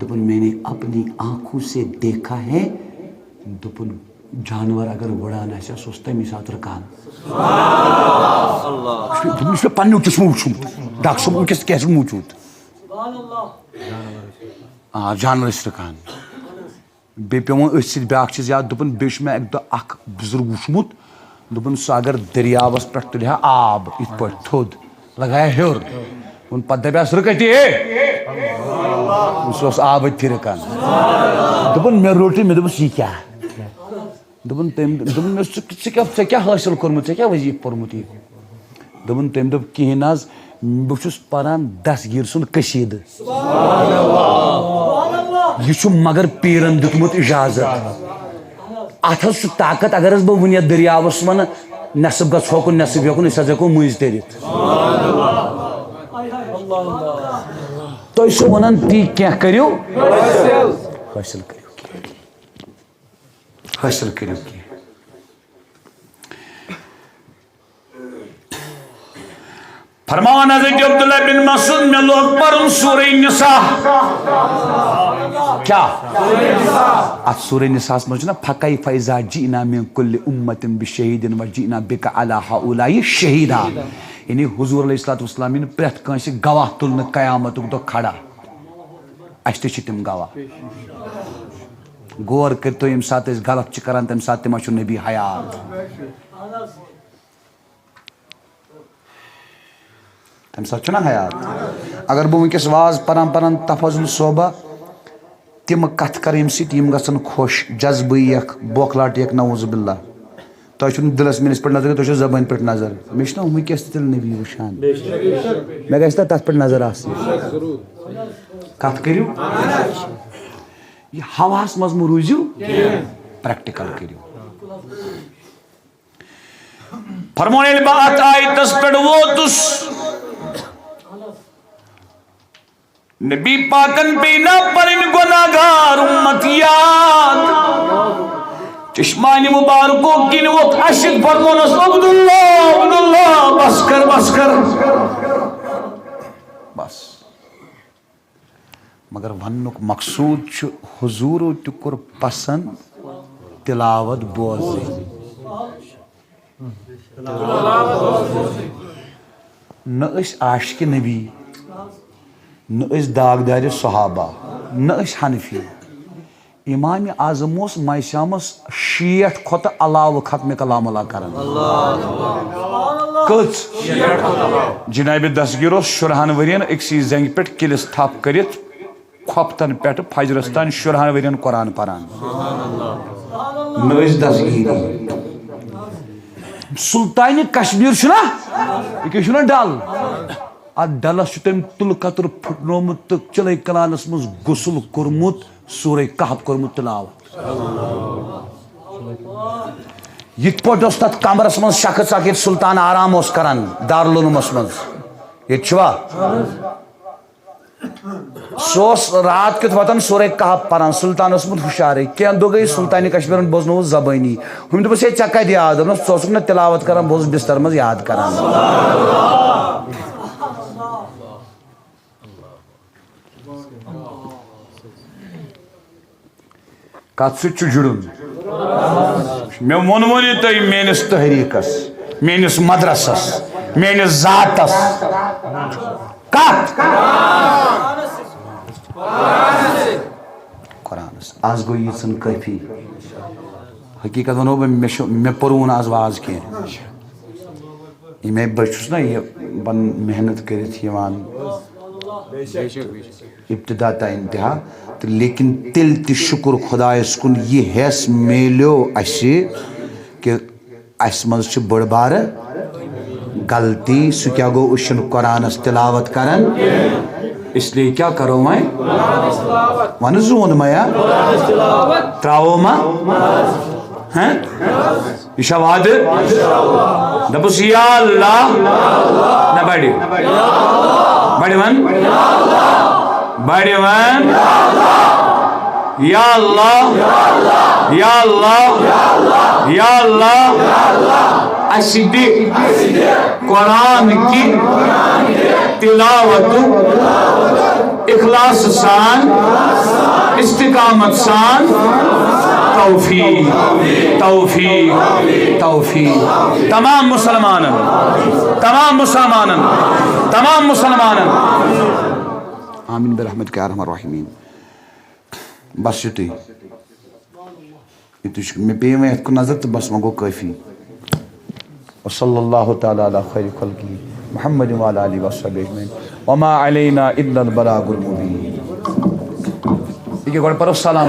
دوٚپُن، "میں نے اپنی آنکھوں سے دیکھا ہے۔" دوٚپُن، جانور اگر وٕڑان آسہِ ہا، سُہ اوس تَمی ساتہٕ رُکان۔ دوٚپُن، یہِ چھُ مےٚ پنٛنیو چشمو وٕچھمُت۔ ڈاکٹر صٲب، وٕنکیٚس تہِ کیٛاہ چھُ موٗجوٗد؟ آ، جانور ٲسۍ رُکان۔ بیٚیہِ پیوٚو وۄنۍ أتھۍ سۭتۍ بیٛاکھ چیٖز یاد، دوٚپُن، بیٚیہِ چھُ مےٚ اَکہِ دۄہ اَکھ بُزرٕگ وٕچھمُت، دوٚپُن، سُہ اگر دٔریاوَس پٮ۪ٹھ تُلہِ ہا آب یِتھ پٲٹھۍ تھوٚد، لگایہِ ہا ہیوٚر۔ وۄنۍ پتہٕ دپیس، "رُکے تی، ہے؟" سُہ اوس آبہٕ تہِ رُکان۔ دوٚپُن، "مےٚ روٚٹ یہِ۔" مےٚ دوٚپُس، "یہِ کیٛاہ؟" دوٚپُن، تٔمۍ دوٚپُن، "مےٚ ژٕ، ژٕ کیٛاہ، ژےٚ کیٛاہ حٲصِل کوٚرمُت؟ ژےٚ کیٛاہ وظیٖفہٕ پوٚرمُت یہِ؟" دوٚپُن، تٔمۍ دوٚپ، "کِہیٖنۍ نہ حظ، بہٕ چھُس پران دستگیٖر سُنٛد قصیٖدٕ۔" یہِ چھُ مگر پیٖرن دیُتمُت اجازت۔ اتھ حظ چھُ طاقت، اگر حظ بہٕ وُنہِ یتھ دٔریاوس ونہٕ، نٮ۪صٕف گژھٕ ہوکُن، نٮ۪صٕف یوکُن، أسۍ حظ ہٮ۪کو مٔنٛزۍ تٔرِتھ۔ تُہۍ چھِو ونان، تی کینٛہہ کٔرِو، حٲصِل کٔرِو کینٛہہ۔ حٲصِل کٔرِو کینٛہہ۔ فرماوان حضرت عبداللہ بن مسعود، مےٚ لوگ پرُن سورہ نساء۔ کیٛاہ؟ اتھ سورہ نساء منٛز چھُنہ، "فکیف اذا جئنا من کل امة بشہید وجئنا بک علی ہؤلاء شہیدا"۔ یعنی حضور علیہ الصلوۃ والسلام یِن پرٛٮ۪تھ کٲنٛسہِ گواہ تُلنہٕ قیامتُک دۄہ کھڑا۔ اَسہِ تہِ چھِ تِم گواہ۔ غور کٔرۍ تو، ییٚمہِ ساتہٕ أسۍ غلط چھِ کران، تَمہِ ساتہٕ تہِ ما چھُ نبی حیات؟ تَمہِ ساتہٕ چھُنہ حیات؟ اگر بہٕ وٕنکیٚس واز پران پران تفضل صوبہ تِم کتھٕ کرٕ ییٚمہِ سۭتۍ یِم گژھن خۄش، جذبہٕ یِیَکھ، بوکھلاٹ یِیَکھ، نعوذ باللہ۔ تۄہہِ چھُو نہٕ دِلس میٲنِس پٮ۪ٹھ نظر، تۄہہِ چھو زبٲنۍ پٮ۪ٹھ نظر۔ مےٚ چھُنہ وٕنکیٚس تہِ تیٚلہِ نبی وٕچھان؟ مےٚ گژھِ نہ تتھ پٮ۪ٹھ نظر آسٕنۍ۔ کتھ کٔرِو، یہِ ہواہس منٛز مہٕ روٗزِو، پریکٹیکل کٔرِو۔ فرمووُن، ییٚلہِ بہٕ اتھ آیتس پٮ۪ٹھ ووتُس، نبی پاکن پیٚیہِ نا پنٕنۍ گۄناہگار اُمت یاد۔ چشمانِ مبارکو کِنۍ ووٚتھ اشک، فرمونس، "عبداللہ، عبداللہ، بس کر، بس کر۔" بس۔ مگر وننُک مقصود چھُ، حضوٗرو تہِ کوٚر پسند تلاوت بوزٕنۍ۔ نہ ٲسۍ عاشق نبی، نہ ٲسۍ داغدار صحابہ، نہ ٲسۍ حنفی۔ امام اعظم اوس ماہِ صیامس شیٹھ کھۄتہٕ علاوٕ ختم کلام اللہ کران۔ کٔژ؟ جناب دستگیر اوس شُرہن ؤرین أکسٕے زنگہِ پٮ۪ٹھ کِلِس تھپھ کٔرِتھ کھۄپتن پٮ۪ٹھ فجرس تام شُرہن ؤرین قرآن پران۔ نہ ٲسۍ دستگیری۔ سلطان کشمیر چھُنہ، یہِ کیٛاہ چھُنہ ڈل؟ اتھ ڈلس چھُ تٔمۍ تُلہٕ قطر پھُٹنومُت تہٕ چِلَے کلانس منٛز غسل کوٚرمُت، سورہ کہف کوٚرمُت تلاوت۔ یِتھ پٲٹھۍ اوس تتھ کمرس منٛز شخص اکھ، ییٚتہِ سلطان آرام اوس کران دارالعلومس منٛز۔ ییٚتہِ چھُوا؟ سُہ اوس رات کیُتھ وۄتھان سورہ کہف پران، سلطان اوسمُت ہُشارٕے۔ کینٛہہ دۄہ گٔے سلطان کشمیرن بوزنووُس زبٲنی۔ ہُمۍ دوٚپُس، "ہے، ژےٚ کتہِ یاد اوٚنُتھ؟ ژٕ اوسُکھ نہ تلاوت کران، بہٕ اوسُس بستر منٛز یاد کران۔" کتھ سۭتۍ چھُ جُڑُن؟ مےٚ ووٚنوُ نہٕ تۄہہِ میٲنِس تحریٖکس، میٲنِس مدرسس، میٲنِس ذاتس؟ کتھ؟ قرآنس۔ از گوٚو ییٖژن کٲفی۔ حقیٖقت ونو بہٕ، مےٚ چھُ، مےٚ پوٚروُ نہٕ از واز کینٛہہ۔ ییٚمہِ آیہِ بہٕ چھُس نہ یہِ پنٕنۍ محنت کٔرِتھ یِوان ابتدا تا انتہا، تہٕ لیکن تیٚلہِ تہِ شُکُر خۄدایَس کُن، یہِ حیث میلیو اَسہِ کہِ اَسہِ منٛز چھِ بٔڑ بارٕ غلطی۔ سُہ کیٛاہ گوٚو؟ أسۍ چھِنہٕ قرآنَس تلاوت کران، اس لیے کیٛاہ کرو وۄنۍ؟ وَنہٕ زوٗن مَیا؟ ترٛاوو ما؟ ہہ؟ یہِ چھا وعدٕ؟ دَپُس، یا اللہ، نہ بڑِ۔ بڑِ وَن۔ بڑِ وَن۔ یا اللہ، یا اللہ، یا اللہ، اَسہِ دِ قرآن کہِ تلاوت اخلاص سان، استقامت سان، توفیق، توفیق، توفیق۔ تمام مسلمانن، تمام مسلمانن، تمام مسلمانن۔ آمین برحمتک یا ارحم الراحمین۔ بس یُتُے۔ یُتُے چھُ۔ مےٚ پیٚیہِ وۄنۍ یَتھ کُن نظر تہٕ بس وۄنۍ گوٚو کٲفی۔ وصلی اللہ تعالیٰ علی خیر خلقہ محمد وعلی آلہ وصحبہ اجمعین۔ وما علینا الا البلاغ المبین۔ یہِ کیٛاہ گۄڈٕ پَرو سلام۔